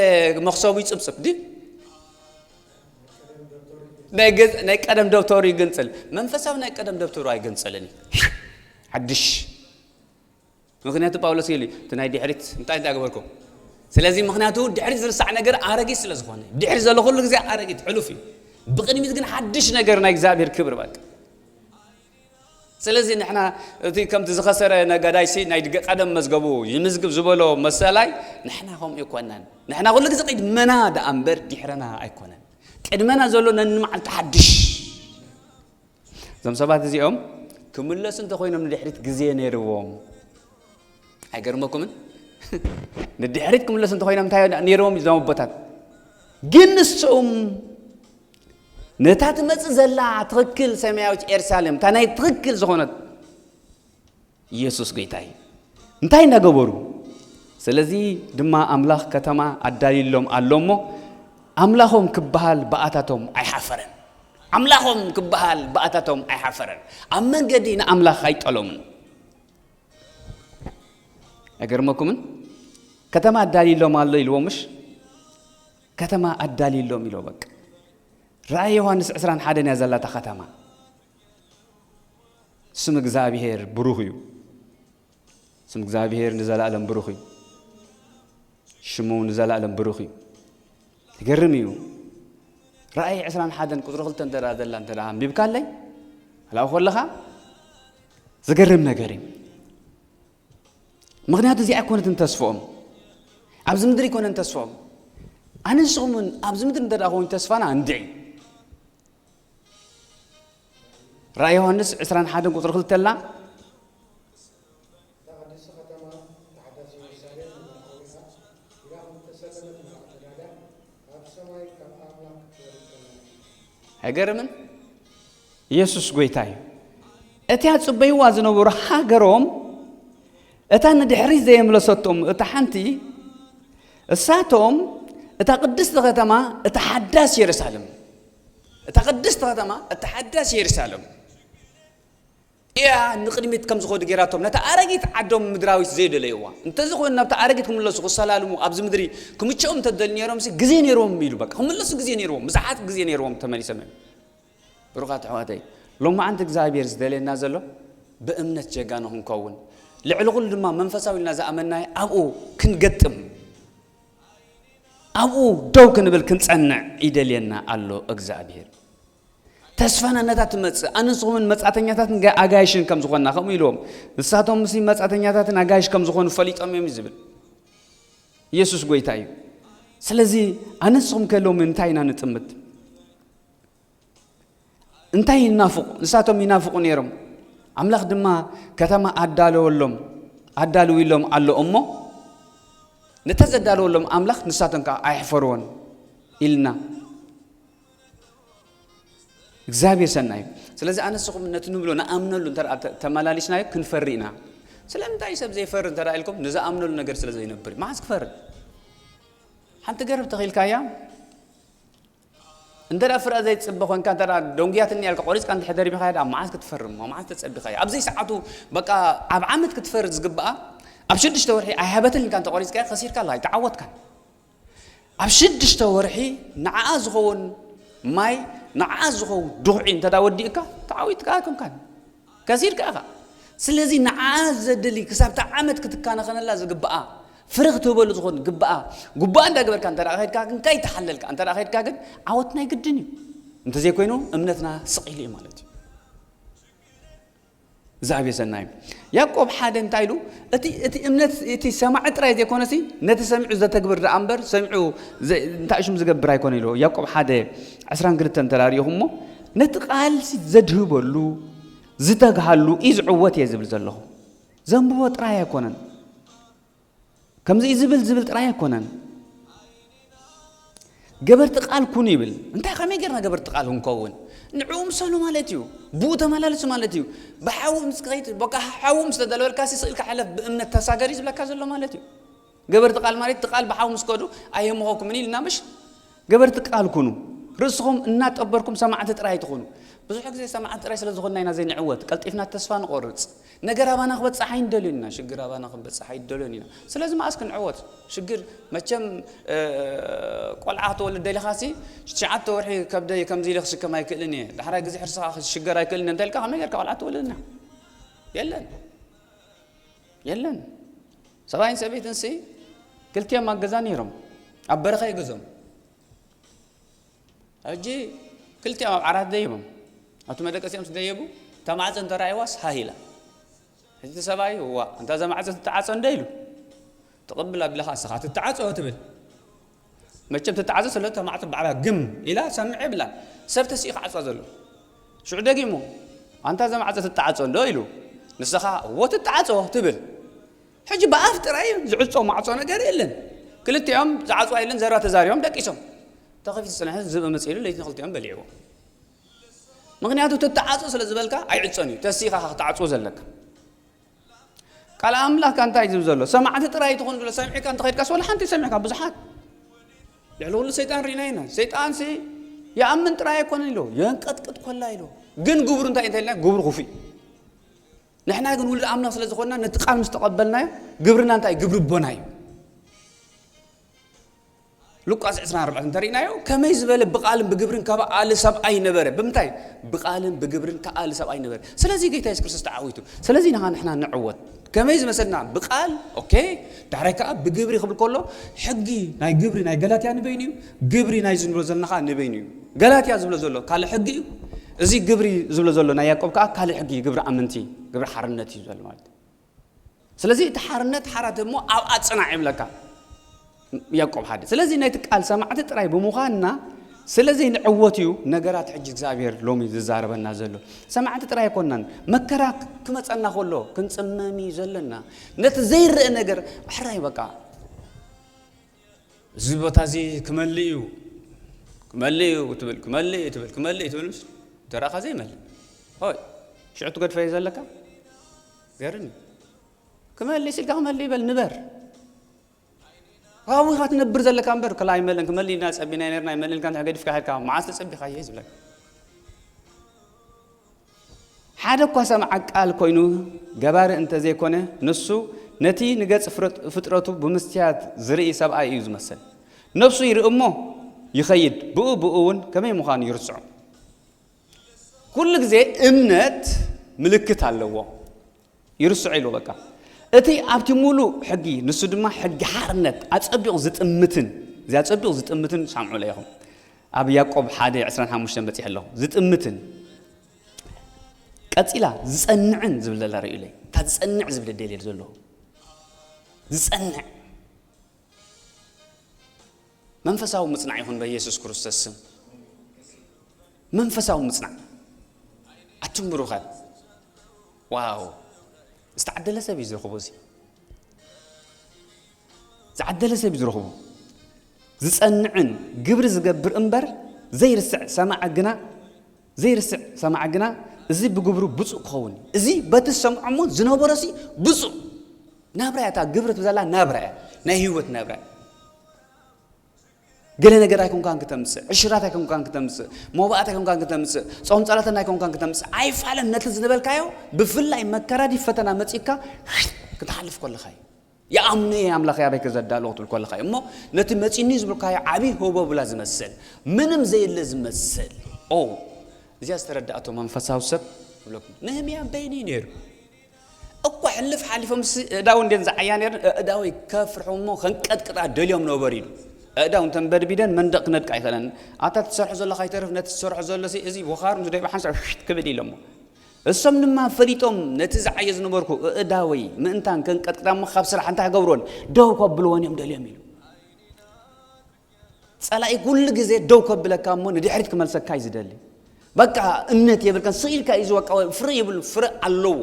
መኽሰቡ ይጽብጽብ ድዩ? ናይ ገዝ-፣ ናይ ቀደም ደብተሩ ይግንጽል። መንፈሳዊ ናይ ቀደም ደብተሩ ኣይግንጽልን እዩ። ሓድሽ። ምኽንያቱ ጳውሎስ ኢሉ፣ "እቲ ናይ ድሕሪት እንታይ እንዳገበርኩ?" ስለዚ ምኽንያቱ ድሕሪት ዝርሳዕ ነገር ኣረጊት ስለ ዝኾነ፣ ድሕሪት ዘሎ ኩሉ ግዜ ኣረጊት፣ ሕሉፍ እዩ። ብቕድሚት ግን ሓድሽ ነገር ናይ እግዚኣብሔር ክብሪ በቃ። ስለዚ ንሕና እቲ ከምቲ ዝኸሰረ ነጋዳይሲ ናይ ድገ-፣ ቀደም መዝገቡ ይምዝግብ ዝበሎ መሰላይ፣ ንሕና ከምኡ ኣይኮናን። ንሕና ኩሉ ግዜ ቅድመና ደኣ እምበር ድሕረና ኣይኮነን። ቅድመና ዘሎ ነንመዓልቲ ሓድሽ። እዞም ሰባት እዚኦም ክምለሱ እንተኾይኖም ንድሕሪት ግዜ ነይርዎም። ኣይገርመኩምን? ንድሕሪት ክምለሱ እንተኾይኖም እንታይ ነይርዎም እዞም ኣቦታት? ግን ንሶም ነታ ትመጽእ ዘላ ትኽክል ሰማያዊት ኤርሳሌም፣ እታ ናይ ትኽክል ዝኾነት ኢየሱስ ጎይታ እዩ። እንታይ እናገበሩ? ስለዚ ድማ ኣምላኽ ከተማ ኣዳልዩሎም ኣሎ እሞ፣ ኣምላኾም ክበሃል ብኣታቶም ኣይሓፈረን። ኣምላኾም ክበሃል ብኣታቶም ኣይሓፈረን። ኣብ መንገዲ ንኣምላኽ ኣይጠለሙን። ኣይገርመኩምን? ከተማ ኣዳልዩሎም ኣሎ ኢልዎ ምሽ? ከተማ ኣዳልዩሎም ኢሎ በቃ። ራእይ ዮሃንስ ዕስራን ሓደን እያ ዘላ እታ ከተማ። ስም እግዚኣብሔር ብሩኽ እዩ። ስም እግዚኣብሔር ንዘላለም ብሩኽ እዩ። ሽሙ ንዘላለም ብሩኽ እዩ። ይገርም እዩ። ራእይ ዕስራን ሓደን ቁጽሪ ክልተ እንተ ደኣ ዘላ እንተ ደኣ ኣንቢብካለይ፣ ኣላው ከለኻ ዝገርም ነገር እዩ። ምኽንያቱ እዚኣ ኣይኮነትን ተስፍኦም። ኣብዚ ምድሪ ኣይኮነን ተስፍኦም። ኣነ ንስኹም እውን ኣብዚ ምድሪ እንተ ደኣ ኮይኑ ተስፋና እንድዒ። ራእይ ዮሃንስ ዕስራን ሓደን ቁጽሪ ክልተ ኣላ። እታ ቅድስቲ ከተማ፣ እታ ሓዳስ ኢየሩሳሌም፣ ንመርዓዊኣ ኢላ ከም እተሰለመት መርዓት ተዳልያ፣ ካብ ሰማይ ካብ ኣምላኽ ክትወርድ ከላ። ኣይገርምን? ኢየሱስ ጐይታ እዩ። እቲኣ ጽበይዋ ዝነበሩ ሃገሮም፣ እታ ንድሕሪት ዘየምለሰቶም እታ ሓንቲ፣ እሳቶም እታ ቅድስቲ ከተማ፣ እታ ሓዳስ የሩሳሌም፣ እታ ቅድስቲ ከተማ፣ እታ ሓዳስ የሩሳሌም እያ ንቕድሚት ከም ዝኸዱ ገይራቶም፣ ነታ ኣረጊት ዓዶም ምድራዊት ዘይደለይዋ። እንተዝኾይኑ ናብታ ኣረጊት ክምለሱ፣ ክሰላልሙ፣ ኣብዚ ምድሪ ክምችኦም እንተደልዩ ነይሮምሲ፣ ግዜ ነይርዎም ኢሉ በቃ፣ ክምለሱ ግዜ ነይርዎም፣ ብዙሓት ግዜ ነይርዎም ተመሊሶም እዮም። ብሩኻት ኣሕዋተይ፣ ሎማዓንቲ እግዚኣብሔር ዝደልየና ዘሎ ብእምነት ጀጋኑ ክንከውን፣ ልዕሊ ኩሉ ድማ መንፈሳዊ ኢልና ዝኣመናዮ ኣብኡ ክንገጥም፣ ኣብኡ ደው ክንብል ክንጸንዕ ይደልየና ኣሎ እግዚኣብሔር። ተስፋና ነታ ትመጽእ፣ ኣነ ንስኹምን መጻእተኛታትን ጋ-፣ ኣጋይሽን ከም ዝኾንና፣ ከምኡ ኢልዎም፣ ንሳቶም ምስ መጻእተኛታትን ኣጋይሽ ከም ዝኾኑ ፈሊጦም እዮም እዩ ዝብል። ኢየሱስ ጐይታ እዩ። ስለዚ ኣነ ንስኹም ከ ሎሚ እንታይ ኢና ንጥምት? እንታይ ይናፍቑ? ንሳቶም ይናፍቑ ነይሮም። ኣምላኽ ድማ ከተማ ኣዳለወሎም፣ ኣዳልዊሎም ኣሎ እሞ፣ ነታ ዘዳለወሎም ኣምላኽ ንሳቶም ከኣ ኣየሕፈርዎን ኢልና። እግዚኣብሔር ሰናይ እዩ። ስለዚ ኣነ ንስኹም ነቲ ንብሎ ንኣምነሉ እንተ ደኣ ተ-፣ ተመላሊስናዮ ክንፈሪ ኢና። ስለምንታይ ሰብ ዘይፈሪ እንተ ደኣ ኢልኩም፣ ንዝኣምነሉ ነገር ስለ ዘይነብር እዩ። መዓስ ክፈሪ? ሓንቲ ገረብ ተኺልካያ፣ እንተ ደኣ ፍረ ዘይትጽበ ኮንካ፣ እንተ ደኣ ደንጉያትኒ ኢልካ ቆሪጽካ እንድሕር ደርቢኻያ ደኣ መዓስ ክትፈሪ እሞ? መዓስ ተጸቢኻያ? ኣብ ዘይሰዓቱ በቃ ኣብ ዓመት ክትፈሪ ዝግብኣ ኣብ ሽዱሽተ ወርሒ ኣይሃበትን ኢልካ እንተ ቆሪጽካያ ከሲርካ ኣለኻ፣ ኣይተዓወትካን። ኣብ ሽዱሽተ ወርሒ ንዓኣ ዝኸውን ማይ፣ ንዓኣ ዝኸውን ድኹዒ እንተ ደኣ ወዲእካ፣ ተዓዊትካ ኣይኮንካን። ከሲርካ ኢኻ። ስለዚ ንዓኣ ዘድሊ ክሳብ እታ ዓመት ክትከናኸነላ ዝግብኣ፣ ፍረ ክትህበሉ ዝኾን ግብኣ፣ ግቡኣ እንዳገበርካ እንተ ደኣ ከድካ ግን ከይተሓለልካ እንተ ደኣ ከድካ ግን ዓወት ናይ ግድን እዩ። እንተዘይኮይኑ እምነትና ስቕ ኢሉ እዩ ማለት እዩ። እግዚኣብሔር ሰናይ እዩ። ያዕቆብ ሓደ እንታይ ኢሉ? እቲ፣ እቲ እምነት እቲ ሰማዒ ጥራይ ዘይኮነሲ ነቲ ሰሚዑ ዘተግብር ደኣ እምበር ሰሚዑ ዘ-፣ እንታይ ሽም ዝገብር ኣይኮነ ኢሉ። ያዕቆብ ሓደ ዕስራን ክልተን እንተ ደኣ ርኢኹሞ ነቲ ቃልሲ ዘድህበሉ ዝተግሃሉ እዩ ዝዕወት እየ ዝብል ዘለኹ። ዘንብቦ ጥራይ ኣይኮነን። ከምዚ እዩ ዝብል ዝብል ጥራይ ኣይኮነን። ገበርቲ ቃል ኩኑ ይብል። እንታይ ከመይ ጌርና ገበርቲ ቃል ክንከውን? ንዕኡ ምሰሉ ማለት እዩ። ብኡ ተመላለሱ ማለት እዩ። ብሓዊ ምስ ከይት-፣ በቃ ሓዊ ምስ ተደለወልካ ሲ ስእልካ ሕለፍ ብእምነት ተሳገር እዩ ዝብለካ ዘሎ ማለት እዩ። ገበርቲ ቃል ማለት እቲ ቃል ብሓው ምስ ከዱ ኣይህምኸኩምን ኢልና ምሽ? ገበርቲ ቃል ኩኑ፣ ርእስኹም እናጠበርኩም ሰማዕቲ ጥራይ ትኹኑ። ብዙሕ ግዜ ሰማዕቲ ጥራይ ስለ ዝኾንና ኢና ዘይንዕወት፣ ቀልጢፍና ተስፋ ንቆርጽ። ነገር ኣባና ክበጽሕ ኣይንደልዮን ኢና፣ ሽግር ኣባና ክበጽሕ ኣይደልዮን ኢና። ስለዚ መኣስ ክንዕወት? ሽግር መቸም ቆልዓ ክትወልድ ደሊኻሲ ትሽዓተ ወርሒ ከብደይ ከምዚ ኢለ ክስከም ኣይክእልን እየ፣ ዳሕራይ ግዜ ሕርስኻ ክሽገር ኣይክእልን እንተ ኢልካ ከመይ ጌርካ ቆልዓ ትወልድና? የለን። የለን። ሰብኣይን ሰበይትን ሲ ክልቲኦም ኣብ ገዛ ነይሮም፣ ኣብ በረኻ እዩ ገዝኦም። ሕጂ ክልቲኦም ኣብ ዓራት ደይቦም፣ ኣብቲ መደቀሲኦም ዝደየቡ፣ እታ ማዕፀ እንተረኣይዋስ ሃህ ኢላ። ሕጂ እቲ ሰብኣይ ዋ እንታ እዛ ማዕፀ ትተዓፀ እንደ ኢሉ ትቕብል ኣቢልኻ እስኻ ትተዓፀ ትብል። መቸም ትተዓፀ ስለ እታ ማዕፀ ባዕላ ግም ኢላ ሰምዕ የብላን። ሰብ ተስኢ ክዓፅዋ ዘሎ ሽዑ ደጊሙ ኣንታ እዛ ማዕፀ ትተዓፀ እንዶ ኢሉ ንስኻ እዎ ትተዓፀ ትብል። ሕጂ ብኣፍ ጥራይ ዝዕጾ ማዕጾ ነገር የለን። ክልቲኦም ዝዓጽዋ የለን፣ ዘረባ ተዛሪቦም ደቂሶም። ተኸፊቱ ዝጸንሐ ዝብኢ መጺኡ ኢሉ ለይቲ ንክልቲኦም በሊዕዎ። ምኽንያቱ ትተዓጾ ስለ ዝበልካ ኣይዕጾን እዩ፣ ተሲኻ ክትዓጽዎ ዘለካ። ቃል ኣምላኽ ከ እንታይ እዩ ዝብል ዘሎ? ሰማዕቲ ጥራይ ትኹን ዝብሎ ሰሚዕካ እንተኸድካስ ወላ ሓንቲ ሰሚዕካ ብዙሓት። ልዕሊ ኩሉ ሰይጣን ርኢና ኢና። ሰይጣንሲ ይኣምን ጥራይ ኣይኮነን ኢሉ፣ የንቀጥቅጥ ኮላ ኢሉ። ግን ግብሩ እንታይ እንተ ኢልና ግብሩ ክፉእ እዩ። ንሕና ግን ውሉድ ኣምላኽ ስለ ዝኾንና ነቲ ቃል ምስ ተቐበልናዮ ግብርና እንታይ እዩ? ግብሪ ኣቦና እዩ። ሉቃስ ዕስራን ኣርባዕተን እንተሪእናዮ ከመይ ዝበለ ብቃልን ብግብርን ከኣሊ ሰብኣይ ነበረ። ብምንታይ? ብቃልን ብግብርን ከኣሊ ሰብኣይ ነበረ። ስለዚ ጌታ የሱስ ክርስቶስ ተዓዊቱ። ስለዚ ንኻ ንሕና ንዕወት። ከመይ ዝመሰልና ብቃል ኦኬ፣ ዳሕራይ ከኣ ብግብሪ ክብል ከሎ ሕጊ ናይ ግብሪ ናይ ገላትያ ንበይኑ እዩ፣ ግብሪ ናይ ዝንብሎ ዘለና ከኣ ንበይኑ እዩ። ገላትያ ዝብሎ ዘሎ ካልእ ሕጊ እዩ። እዚ ግብሪ ዝብሎ ዘሎ ናይ ያዕቆብ ከኣ ካልእ ሕጊ እዩ፣ ግብሪ ኣመንቲ፣ ግብሪ ሓርነት እዩ ዘሎ ማለት እዩ። ስለዚ እቲ ሓርነት ሓራት እሞ ኣብኣ ጽናዕ ይብለካ ያዕቆብ ሓደ። ስለዚ ነቲ ቃል ሰማዕቲ ጥራይ ብምዃንና ስለ ዘይንዕወት እዩ ነገራት ሕጂ እግዚኣብሔር ሎሚ ዝዛረበና ዘሎ። ሰማዕቲ ጥራይ ኣይኮንናን፣ መከራ ክመጸና ከሎ ክንጽመም እዩ ዘለና። ነቲ ዘይረአ ነገር ሕራይ በቃ እዚ ቦታ እዚ ክመልእ እዩ፣ ክመልእ እዩ ትብል፣ ክመልእ እዩ ትብል፣ ክመልእ እዩ ትብል፣ ምስ ተራእኻ ዘይመልእ። ሆይ፣ ሽዑ ትገድፈዮ ዘለካ? ገርም እዩ። ክመልእ ሲልካ ክመልእ ይበል፣ ንበር። ካብኡ ኢኻ ትነብር ዘለካ እምበር፣ ከላ ኣይመልእን፣ ክመልእ ኢልና ጸቢና ነርና፣ ኣይመልእን ኢልካ እንድሕር ገዲፍካ ሄድካ፣ መዓስ ተጸቢኻዮ እዩ ዝብለካ። ሓደ እኳ ሰምዓ ቃል ኮይኑ ገባሪ እንተ ዘይኮነ፣ ንሱ ነቲ ንገጽ ፍረጥ-፣ ፍጥረቱ ብምስትያት ዝርኢ ሰብኣይ እዩ ዝመስል። ነፍሱ ይርኢ እሞ ይኸይድ፣ ብኡ ብኡ እውን ከመይ ምዃኑ ይርስዖ። ኩሉ ግዜ እምነት ምልክት ኣለዎ። ይርስዖ ኢሉ በቃ። እቲ ኣብቲ ሙሉእ ሕጊ፣ ንሱ ድማ ሕጊ ሓርነት ኣጸቢቑ ዝጥምትን፣ እዚ ኣጸቢቑ ዝጥምትን ሳምዑ ኢኹም። ኣብ ያዕቆብ ሓደ ዕስራን ሓሙሽተን በጺሐ ኣለኹ። ዝጥምትን ቀጺላ ዝጸንዕን ዝብል ዘላ ርእዩለይ። እታ ዝጸንዕ ዝብል ደልየ ዘለኹ። ዝጸንዕ መንፈሳዊ ምጽናዕ ይኹን በኢየሱስ ክርስቶስ ስም። መንፈሳዊ ምጽናዕ። ኣቱም ብሩኻት። ዋው። ዝተዓደለ ሰብ እዩ ዝረኽቦ እዚ። ዝዓደለ ሰብ እዩ ዝረኽቦ። ዝጸንዕን ግብሪ ዝገብር እምበር ዘይርስዕ ሰማዕ ግና፣ ዘይርስዕ ሰማዕ ግና እዚ ብግብሩ ብፁዕ ክኸውን እዩ። እዚ በቲ ዝሰምዖ እሞ ዝነበሮሲ ብፁዕ ናብራ እያ። እታ ግብሪ ትብዘላ ናብራ እያ። ናይ ህይወት ናብራ እያ። ገለ ነገር ኣይኮንካን ክተምጽእ፣ ዕሽራት ኣይኮንካን ክተምጽእ፣ መባእት ኣይኮንካን ክተምጽእ፣ ጾም ጸሎትን ኣይኮንካን ክተምጽእ። ኣይፋለን ነቲ ዝነበልካዮ ብፍላይ መከራ ድዩ ፈተና መጺእካ ክትሓልፍ ከለኻ እዩ። ይኣምኖ እየ ኣምላኽ ኣበይ ከዘዳሎ ክትብል ከለኻ እዩ። እሞ ነቲ መጺኒ ዝብልካዮ ዓብዪ ህቦብላ ዝመስል፣ ምንም ዘየለ ዝመስል። ኦ፣ እዚኣ ዝተረዳእቶ መንፈሳዊ ሰብ እብለኩም። ነህምያ በይኑ እዩ ነይሩ። እኳ ሕልፍ ሓሊፎም ሲ-፣ እዳው እንዴን ዝዓያ ነይረን፣ እዳወይ ከፍርሑ እሞ ከንቀጥቅጣ ደልዮም ነበሩ ኢሉ። እዳው እንተንበድቢደን መንደቕ ክነድቃ ኣይኸለን። ኣታ ትሰርሖ ዘለኻ ይተርፍ፣ ነቲ ትሰርሖ ዘሎ ሲ-፣ እዚ ወኻሩ ምስ ደይቡ ሓንሳብ ሽት ክብል ኢሎሞ። እሶም ድማ ፈሊጦም ነቲ ዝዓየ ዝነበርኩ እእዳወይ ምእንታን ከንቀጥቅጣ እሞ ካብ ስራሕ እንታይ ክገብሮን ደው ከብልዎን እዮም ደልዮም ኢሉ። ጸላኢ ኩሉ ግዜ ደው ከብለካ እሞ ንድሕሪት ክመልሰካ እዩ ዝደሊ። በቃ እምነት የብልካን፣ ስቕ ኢልካ እዩ ዝወቃ፣ ፍረ የብሉ፣ ፍረ ኣለዎ።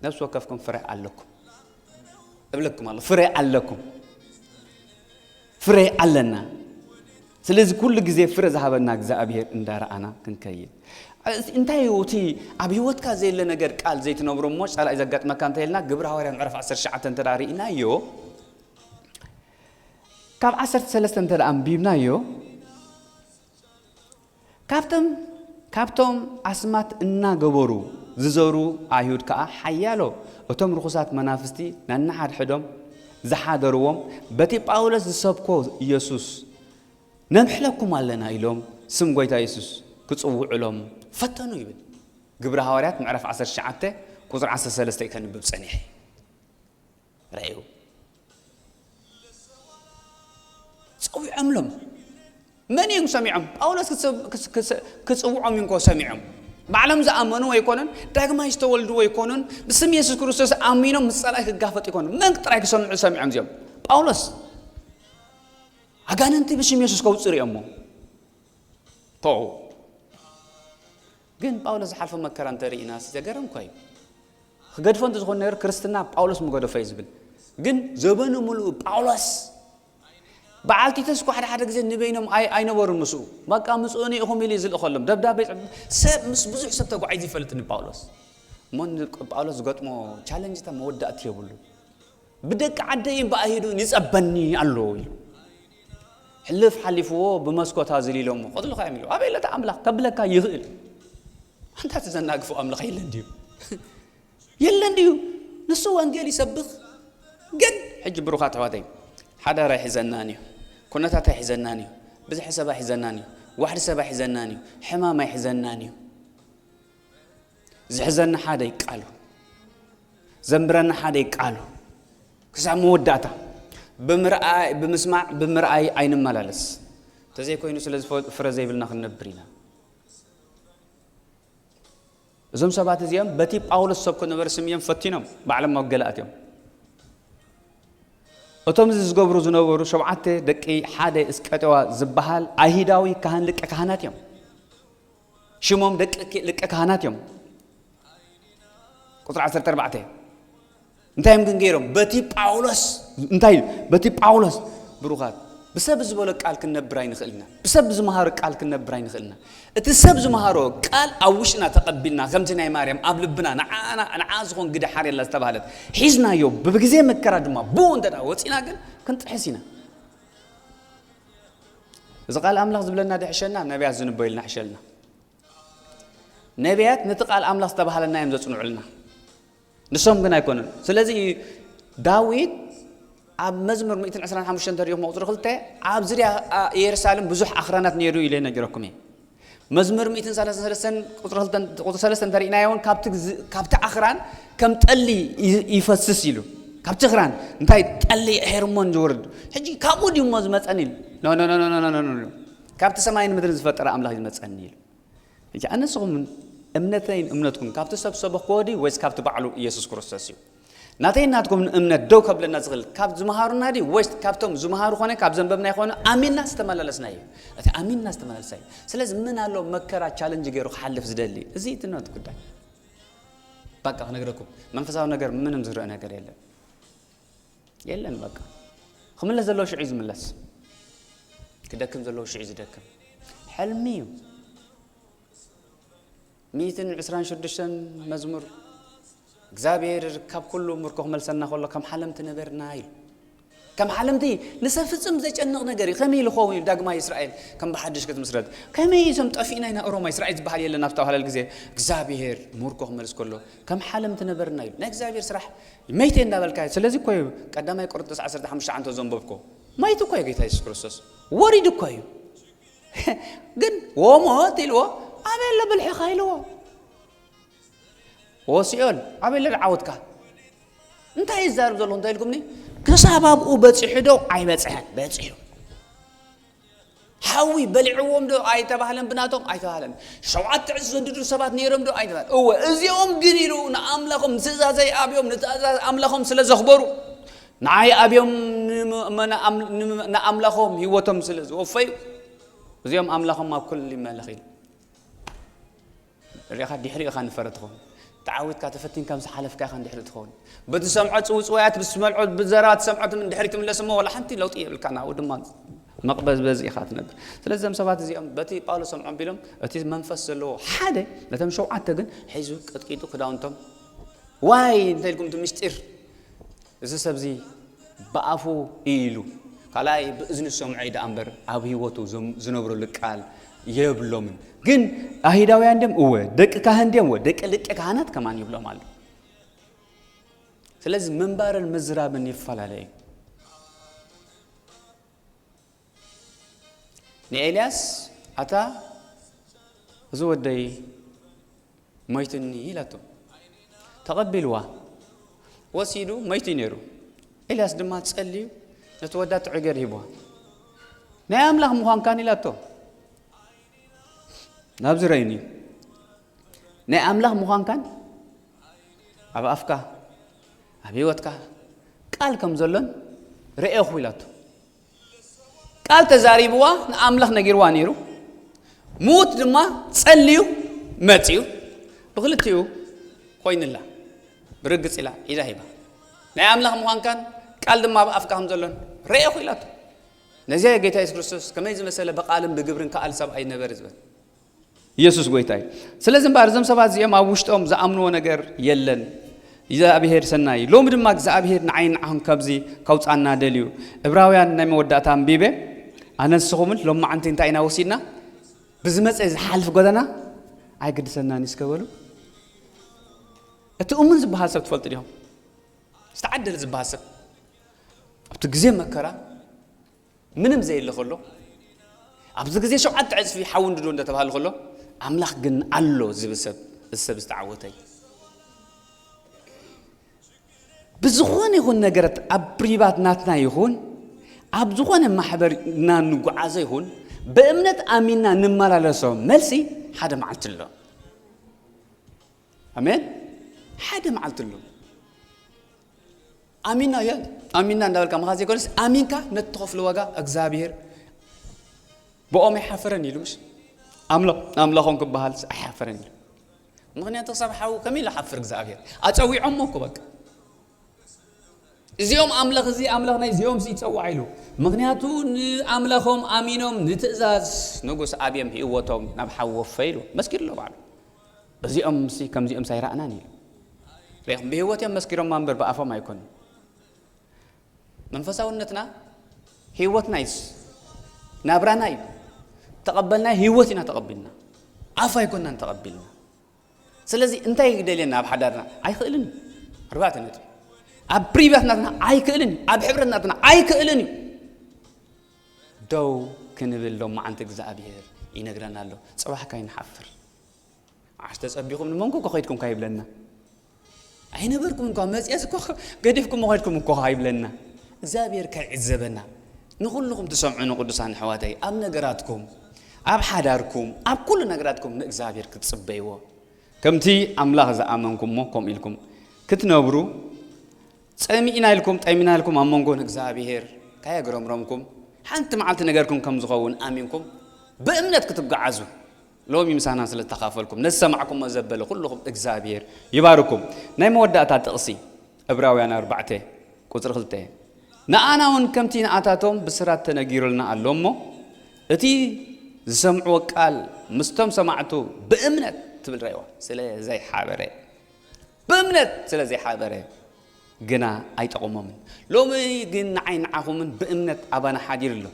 ነፍሲ ወከፍኩም ፍረ ኣለኩም። እብለኩም ኣሎ፣ ፍረ ኣለኩም። ፍረ ኣለና። ስለዚ ኩሉ ግዜ ፍረ ዝሃበና እግዚኣብሔር እንዳረኣና ክንከይድ። እንታይ እዩ እቲ ኣብ ህይወትካ ዘየለ ነገር ቃል ዘይትነብሮ እሞ ጸላኢ ዘጋጥመካ እንተ ኢልና ግብረ ሃዋርያ ምዕራፍ ዓሰርተ ትሽዓተ እንተ ደኣ ርኢናዮ፣ ካብ ዓሰርተ ሰለስተ እንተ ደኣ ኣንቢብናዮ፣ ካብቶም ካብቶም ኣስማት እናገበሩ ዝዘሩ ኣይሁድ ከኣ ሓያሎ እቶም ርኹሳት መናፍስቲ ነንሓድሕዶም ዝሓደርዎም፣ በቲ ጳውሎስ ዝሰብኮ ኢየሱስ ነምሕለኩም ኣለና ኢሎም ስም ጐይታ የሱስ ክጽውዑሎም ፈተኑ ይብል። ግብሪ ሃዋርያት ምዕራፍ ዓሰርተ ትሽዓተ ቁጽሪ ዓሰርተ ሰለስተ እዩ ከንብብ ጸኒሐ። ርእዩ። ጸዊዖምሎም። መን እዮም ሰሚዖም? ጳውሎስ ክጽ- ክጽ- ክጽ- ክጽውዖም እንኮ ሰሚዖም። ባዕሎም ዝኣመኑ ኣይኮኑን፣ ዳግማይ ዝተወልዱ ኣይኮኑን፣ ብስም የሱስ ክርስቶስ ኣሚኖም ምስ ጸላኢ ክጋፈጡ ኣይኮኑን። መን ጥራይ ክሰምዑ ሰሚዖም እዚኦም? ጳውሎስ። ኣጋንንቲ ብሽም የሱስ ከውጽእ ርእዮሞ። ፖው። ግን ጳውሎስ ዝሓልፎ መከራ እንተርኢና ዘገርም እኮ እዩ። ክገድፎ እንተዝኾነ ነይሩ ክርስትና ጳውሎስ ምገደፎ እዩ ዝብል። ግን ዘበኑ ምሉእ ጳውሎስ በዓል ቲቶስ እኮ ሓደ ሓደ ግዜ ንበይኖም ኣይ- ኣይነበሩን ምስኡ። በቃ ምጽኡኒ ኢኹም ኢሉ እዩ ዝልእኸሎም። ደብዳቤ ይጽሕፍ። ሰብ ምስ ብዙሕ ሰብ ተጓዒዙ ይፈልጥ ንጳውሎስ። እሞ ንጳውሎስ ዝገጥሞ ቻለንጅታ መወዳእቲ የብሉ። ብደቂ ዓደይን ብኣይሁድን ይጸበኒ ኣሎ ኢሉ። ሕልፍ ሓሊፍዎ ብመስኮት ኣዝሊሎሞ። ቀትልኻ እዮም ኢሉ። ኣበይ ለታ ኣምላኽ ከብለካ ይኽእል። ኣንታ እቲ ዘናግፎ ኣምላኽ የለን ድዩ? የለን ድዩ? ንሱ ወንጌል ይሰብኽ። ግን ሕጂ ብሩኻት ኣሕዋተይ፣ ሓዳር ኣይሕዘናን እዩ። ኩነታት ኣይሕዘናን እዩ። ብዝሒ ሰብ ኣይሕዘናን እዩ። ዋሕዲ ሰብ ኣይሕዘናን እዩ። ሕማም ኣይሕዘናን እዩ። ዝሕዘና ሓደ እዩ ቃሉ። ዘንብረና ሓደ እዩ ቃሉ። ክሳብ መወዳእታ ብምርኣይ፣ ብምስማዕ፣ ብምርኣይ ኣይንመላለስ። እንተዘይኮይኑ ስለ ዝፈ- ፍረ ዘይብልና ክንነብር ኢና። እዞም ሰባት እዚኦም በቲ ጳውሎስ ሰብ ክነበረ ስም እዮም ፈቲኖም፣ ባዕሎም ኣብ ገለኣት እዮም። እቶም እዚ ዝገብሩ ዝነበሩ ሸውዓተ ደቂ ሓደ እስቀጠዋ ዝበሃል ኣይሁዳዊ ካህን ሊቀ ካህናት እዮም። ሽሞም ደቂ ክ- ሊቀ ካህናት እዮም። ቁጽሪ ዓሰርተ ኣርባዕተ። እንታይ እዮም ግን ገይሮም? በቲ ጳውሎስ፣ እንታይ ኢሉ? በቲ ጳውሎስ፣ ብሩኻት፣ ብሰብ ዝበሎ ቃል ክንነብር ኣይንኽእልና። ብሰብ ዝመሃሮ ቃል ክንነብር ኣይንኽእልና። እቲ ሰብ ዝመሃሮ ቃል ኣብ ውሽጥና ተቐቢልና፣ ከምቲ ናይ ማርያም ኣብ ልብና ንዓና፣ ንዓ ዝኾን ግደ ሓርየላ ዝተባህለት ሒዝናዮ፣ ብግዜ መከራ ድማ ብኡ እንተ ደኣ ወጺና ግን ክንጥሕስ ኢና። እዚ ቃል ኣምላኽ ዝብለና ድሕሸና፣ ነቢያት ዝንበዩልና ሕሸልና። ነቢያት ነቲ ቃል ኣምላኽ ዝተባህለና እዮም ዘጽንዑልና። ንሶም ግን ኣይኮኑን። ስለዚ ዳዊት ኣብ መዝሙር ሚእትን ዕስራን ሓሙሽተን ተሪኹም ቁጽሪ ክልተ፣ ኣብ ዝርያ ኣ- ኢየሩሳሌም ብዙሕ ኣኽራናት ነይሩ ኢለ ነጊረኩም እየ። መዝሙር ሚእትን ሰለስተን ቁጽሪ ክልተን- ቁጽሪ ሰለስተን ተሪእናዮ እውን ካብቲ ግዝ- ካብቲ ኣኽራን ከም ጠሊ ይ- ይፈስስ ኢሉ። ካብቲ ኣኽራን እንታይ ጠሊ ሄርሞን ዝወርድ። ሕጂ ካብኡ ድዩ እሞ ዝመጸኒ ኢሉ። ኖ ኖ ኖ ኖ ኖ ኖ ኖ። ካብቲ ሰማይን ምድርን ዝፈጠረ ኣምላኽ እዩ ዝመጸኒ ኢሉ። ሕጂ ኣነ ንስኹም እምነተይን እምነትኩም ካብቲ ሰብ ሰበኽዎ ድዩ ወይስ ካብቲ ባዕሉ ኢየሱስ ክርስቶስ እዩ? ናተይን ናትኩም እምነት ደው ከብለና ዝኽእል ካብ ዝመሃሩና ድዩ ወይስ ካብቶም ዝመሃሩ ኾነ ካብ ዘንበብና ይኾነ ኣሚንና ዝተመላለስና እዩ? እቲ ኣሚንና ዝተመላለስና እዩ። ስለዚ ምን ኣሎ መከራ ቻለንጅ ገይሩ ክሓልፍ ዝደሊ? እዚ እቲ ናቱ ጉዳይ። በቃ ክነግረኩም መንፈሳዊ ነገር ምንም ዝረአ ነገር የለን። የለን በቃ። ክምለስ ዘለዎ ሽዑ እዩ ዝምለስ። ክደክም ዘለዎ ሽዑ እዩ ዝደክም። ሕልሚ እዩ። ሚእትን ዕስራን ሽዱሽተን መዝሙር እግዚኣብሔር ካብ ኩሉ ምርኮ ክመልሰና ከሎ ከም ሓለምቲ ነበርና ኢሉ። ከም ሓለምቲ ንሰብ ፍጹም ዘጨንቕ ነገር እዩ። ከመይ ኢሉ ክኸውን እዩ ዳግማይ እስራኤል ከም ብሓድሽ ክትምስረት? ከመይ እዞም ጠፊእና ኢና ሮማ እስራኤል ዝበሃል የለን ኣብ ዝተባህለል ግዜ እግዚኣብሔር ምርኮ ክመልስ ከሎ ከም ሓለምቲ ነበርና ኢሉ። ናይ እግዚኣብሔር ስራሕ መይተ እንዳበልካ እዩ። ስለዚ እኮ እዩ ቀዳማይ ቆሮንቶስ ዓሰርተ ሓሙሽተ ዓንቶ ዘንበብኮ። መይቱ እኮ እዩ ጌታ የሱስ ክርስቶስ። ወሪዱ እኮ እዩ። ግን ወሞት ኢልዎ ኣበይ ኣሎ ብልሕኻ ኢልዎ። ወሲኦል ኣበይ ኣሎ ዓወትካ? እንታይ ይዛረብ ዘሎ እንታይ ኢልኩምኒ? ክሳብ ኣብኡ በፂሑ ዶ ኣይበፅሐን? በፂሑ። ሓዊ በሊዕዎም ዶ ኣይተባህለን? ብናቶም ኣይተባህለን። ሸውዓተ ዕፅ ዘንድዱ ሰባት ነይሮም ዶ ኣይተባህለን? እወ፣ እዚኦም ግን ኢሉ ንኣምላኾም ትእዛዘይ ኣብዮም ንትእዛዝ ኣምላኾም ስለ ዘኽበሩ ንዓይ ኣብዮም ንመ- ንኣም- ንመ- ንኣምላኾም ህይወቶም ስለ ዝወፈዩ እዚኦም ኣምላኾም ኣብ ኩሉ ይመለኽ ኢሉ። ርኢኻ ድሕሪ ኢኻ ንፈረ ትኸውን። ተዓዊትካ ተፈቲንካ ምስ ሓለፍካ ኢኻ ንድሕሪ ትኸውን። በቲ ሰምዖ ጽውጽዋያት ብትሰምዖ ብዘረባ ትሰምዖ ትም- ንድሕሪ ትምለስ እሞ ዋላ ሓንቲ ለውጢ የብልካ ናብኡ ድማ መቕበዝበዝ ኢኻ ትነብር። ስለዚ እዞም ሰባት እዚኦም በቲ ጳውሎስ ሰምዖም ቢሎም እቲ መንፈስ ዘለዎ ሓደ ነቶም ሸውዓተ ግን ሒዙ ቀጥቂጡ ክዳውንቶም ዋይ እንተ ኢልኩም እቲ ምስጢር እዚ ሰብዚ ብኣፉ ኢሉ ካልኣይ ብእዝኒ ዝሰምዑ እዩ ደኣ እምበር ኣብ ህይወቱ ዝም- ዝነብረሉ ቃል የብሎምን። ግን ኣይሁዳውያን ድም እወ ደቂ ካህን ድም እወ ደቂ ሊቀ ካህናት ከማን ይብሎም ኣሎ። ስለዚ ምንባርን ምዝራብን ይፈላለ እዩ። ንኤልያስ ኣታ እዚ ወደይ ሞይትኒ ኢላቶ። ተቐቢልዋ ወሲዱ ሞይቱ እዩ ነይሩ። ኤልያስ ድማ ጸልዩ ነቲ ወዳ ጥዑይ ገይሩ ሂብዋ። ናይ ኣምላኽ ምዃንካን ኢላቶ። ናብዚ ረዩኒ ናይ ኣምላኽ ምዃንካን ኣብ ኣፍካ ኣብ ህይወትካ ቃል ከም ዘሎን ርኤኹ ኢላቶ። ቃል ተዛሪብዋ ንኣምላኽ ነጊርዋ ነይሩ። ምዉት ድማ ጸልዩ መጺኡ ብክልቲኡ ኮይንላ ብርግጽ ኢላ ኢዳ ሂባ። ናይ ኣምላኽ ምዃንካን ቃል ድማ ኣብ ኣፍካ ከም ዘሎን ረኤኹ ኢላቶ። ነዚያ ጌታ የሱስ ክርስቶስ ከመይ ዝመሰለ ብቓልን ብግብርን ከኣል ሰብኣይ ነበረ ዝበል። ኢየሱስ ጎይታ እዩ። ስለዚ እምበኣር እዞም ሰባት እዚኦም ኣብ ውሽጦም ዝኣምንዎ ነገር የለን። እግዚኣብሔር ሰናይ እዩ። ሎሚ ድማ እግዚኣብሔር ንዓይን ንዓኹም ካብዚ ከውፃና ደልዩ። ዕብራውያን ናይ መወዳእታ ኣንቢበ ኣነ ንስኹምን ሎማዓንቲ እንታይ ኢና ወሲድና? ብዝመፀ ዝሓልፍ ጎደና ኣይግድሰናን እዩ እስከ በሉ። እቲ እሙን ዝበሃል ሰብ ትፈልጡ ዲኹም? ዝተዓደለ ዝበሃል ሰብ ኣብቲ ግዜ መከራ ምንም ዘየለ ከሎ ኣብዚ ግዜ ሸውዓተ ዕፅፊ ሓዊ እንድዶ እንደተባሃለ ከሎ ኣምላኽ ግን ኣሎ ዝብል ሰብ እዚ ሰብ ዝተዓወተ እዩ። ብዝኾነ ይኹን ነገራት ኣብ ፕሪቫት ናትና ይኹን ኣብ ዝኾነ ማሕበር እና ንጓዓዞ ይኹን ብእምነት ኣሚንና ንመላለሶ መልሲ ሓደ መዓልቲ ኣሎ። ኣሜን። ሓደ መዓልቲ ኣሎ። ኣሚንና እያ ኣሚንና እንዳበልካ ምኻድ ዘይኮነስ ኣሚንካ ነቲ ትኸፍሎ ዋጋ እግዚኣብሔር ብኦም ኣይሓፈረን ኢሉ ምሽ ኣምሎ ኣምላኾም ክበሃል ኣይሓፈረን ኢሉ። ምክንያቱ ክሳብ ሓው ከመይ ኢሉ ሓፍር እግዚኣብሔር ኣፀዊዖሞ እኮ በቃ እዚኦም ኣምላኽ እዚ ኣምላኽ ናይ እዚኦም ሲ ይፀዋዕ ኢሉ። ምክንያቱ ንኣምላኾም ኣሚኖም ንትእዛዝ ንጉስ ኣብዮም ህይወቶም ናብ ሓዊ ወፈ ኢሉ መስኪሩ ኣሎ ባዕሉ። እዚኦም ሲ ከምዚኦም ሳይረኣናን ኢሉ። ሪኢኹም ብህይወት እዮም መስኪሮም እምበር ብኣፎም ኣይኮኑን። መንፈሳውነትና ህይወትና እዩ ናብራና እዩ። ተቐበልና ህይወት ኢና ተቐቢልና ኣፍ ኣይኮናን ተቐቢልና። ስለዚ እንታይ ይግደልየና ኣብ ሓዳርና ኣይኽእልን እዩ። ኣርባዕተ ነጥቢ ኣብ ፕሪቫት ናትና ኣይክእልን እዩ። ኣብ ሕብረት ናትና ኣይክእልን እዩ። ደው ክንብል ሎማዓንቲ እግዚኣብሔር ይነግረና ኣሎ። ፅባሕ ካይንሓፍር። ዓሽ ተፀቢኹም ንመንኮ እኮ ከይድኩም ካይብለና ኣይነበርኩም እንኳ መፅያስ እኮ ገዲፍኩም ከይድኩም እኮ ካይብለና እግዚኣብሔር ካይዕዘበና። ንኩልኹም ትሰምዑ ንቅዱሳን ኣሕዋተይ ኣብ ነገራትኩም ኣብ ሓዳርኩም ኣብ ኩሉ ነገራትኩም ንእግዚኣብሔር ክትፅበይዎ ከምቲ ኣምላኽ ዝኣመንኩሞ ከምኡ ኢልኩም ክትነብሩ ጸሚእና ኢልኩም ጠሚና ኢልኩም ኣብ መንጎ ንእግዚኣብሔር ካየግረምረምኩም ሓንቲ መዓልቲ ነገርኩም ከም ዝኸውን ኣሚንኩም ብእምነት ክትጓዓዙ ሎሚ ምሳና ስለ ዝተኻፈልኩም ነዚ ሰማዕኩሞ ዘበለ ኩልኹም እግዚኣብሔር ይባርኩም። ናይ መወዳእታ ጥቕሲ ዕብራውያን ኣርባዕተ ቁፅሪ ክልተ ንኣና እውን ከምቲ ንኣታቶም ብስራት ተነጊሩልና ኣሎ እሞ እቲ ዝሰምዕዎ ቃል ምስቶም ሰማዕቱ ብእምነት ትብል ረእዋ ስለ ዘይሓበረ ብእምነት ስለ ዘይሓበረ ግና ኣይጠቕሞምን። ሎሚ ግን ንዓይ ንዓኹምን ብእምነት ኣባና ሓዲሩ ኣሎ።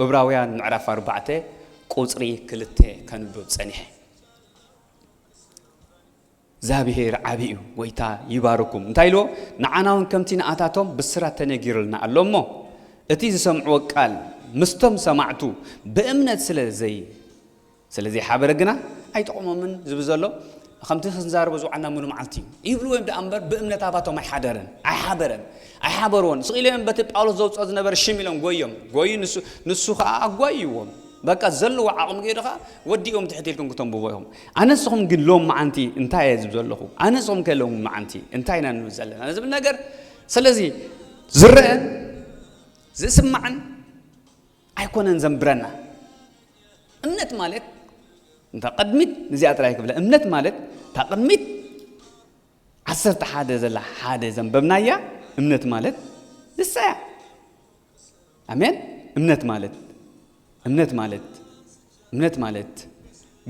ዕብራውያን ምዕራፍ ኣርባዕተ ቁፅሪ ክልተ ከንብብ ፀኒሐ። እግዚኣብሔር ዓቢ እዩ፣ ጎይታ ይባርኩም። እንታይ ኢልዎ? ንዓና እውን ከምቲ ንኣታቶም ብስራት ተነጊሩልና ኣሎ እሞ እቲ ዝሰምዕዎ ቃል ምስቶም ሰማዕቱ ብእምነት ስለ ዘይ ስለዚ ሓበረ ግና ኣይጠቕሞምን ዝብል ዘሎ ከምቲ ክንዛረቦ ዝውዓልና ሙሉ መዓልቲ እዩ ይብሉ ወይም ደኣ እምበር ብእምነት ኣባቶም ኣይሓደረን ኣይሓበረን ኣይሓበርዎን ስቕ ኢሎም በቲ ጳውሎስ ዘውፅኦ ዝነበረ ሽም ኢሎም ጎዮም ጎዩ ንሱ ከዓ ኣጓይዎም በቃ ዘለዎ ዓቕሚ ገይሩ ከዓ ወዲኦም ትሕት ኢልኩም ክተንብቦ ኢኹም ኣነ ንስኹም ግን ሎም መዓንቲ እንታይ እየ ዝብ ዘለኹ ኣነ ንስኹም ከ ሎም መዓንቲ እንታይ ኢና ንብል ዘለና ዝብል ነገር ስለዚ ዝረአን ዝስማዕን ኣይኮነን ዘንብረና። እምነት ማለት እንታ ቅድሚት ንዚኣ ጥራይ ክብለ እምነት ማለት እታ ቅድሚት ዓሰርተ ሓደ ዘላ ሓደ ዘንበብናያ እምነት ማለት ንሳ እያ። ኣሜን። እምነት ማለት እምነት ማለት እምነት ማለት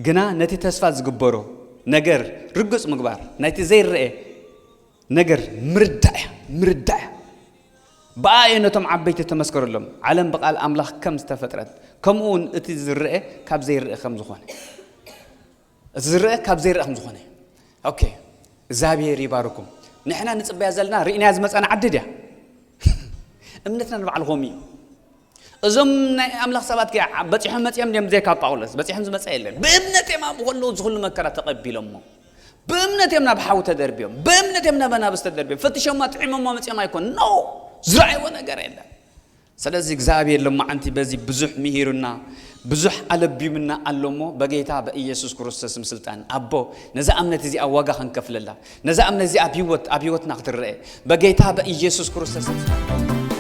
ግና ነቲ ተስፋ ዝግበሮ ነገር ርግጽ ምግባር ናይቲ ዘይረአ ነገር ምርዳእ እያ ምርዳእ እያ። ብኣ እዩ ነቶም ዓበይቲ ተመስከረሎም፣ ዓለም ብቓል ኣምላኽ ከም ዝተፈጥረት፣ ከምኡ እውን እቲ ዝረአ ካብ ዘይረአ ከም ዝኾነ። እቲ ዝረአ ካብ ዘይረአ ከም ዝኾነ። ኦኬ፣ እግዚኣብሔር ይባርኩም። ንሕና ንጽበያ ዘለና ርኢናያ ዝመጻና ዓዲ ድያ? እምነትና ንባዕልኹም እዩ። እዞም ናይ ኣምላኽ ሰባት ከ በጺሖም መጺኦም ድዮም? ብዘይካ ጳውሎስ በጺሖም ዝመጸ የለን። ብእምነት እዮም ኣብ ከለዉ ዝኹሉ መከራ ተቐቢሎሞ። ብእምነት እዮም ናብ ሓዊ ተደርብዮም። ብእምነት እዮም ናብ ኣናብስ ተደርብዮም። ፈትሾማ ጥዒሞማ መጺኦም ኣይኮን። ኖ፣ ዝረኣይዎ ነገር የለን። ስለዚ እግዚኣብሔር ሎማዓንቲ በዚ ብዙሕ ምሂሩና፣ ብዙሕ ኣለቢምና ኣሎ እሞ፣ በጌታ በኢየሱስ ክርስቶስ ስም ስልጣን ኣቦ፣ ነዛ እምነት እዚኣ ዋጋ ክንከፍለላ፣ ነዛ እምነት እዚኣ ኣብ ህይወት፣ ኣብ ህይወትና ክትረአ፣ በጌታ በኢየሱስ ክርስቶስ ስም ስልጣን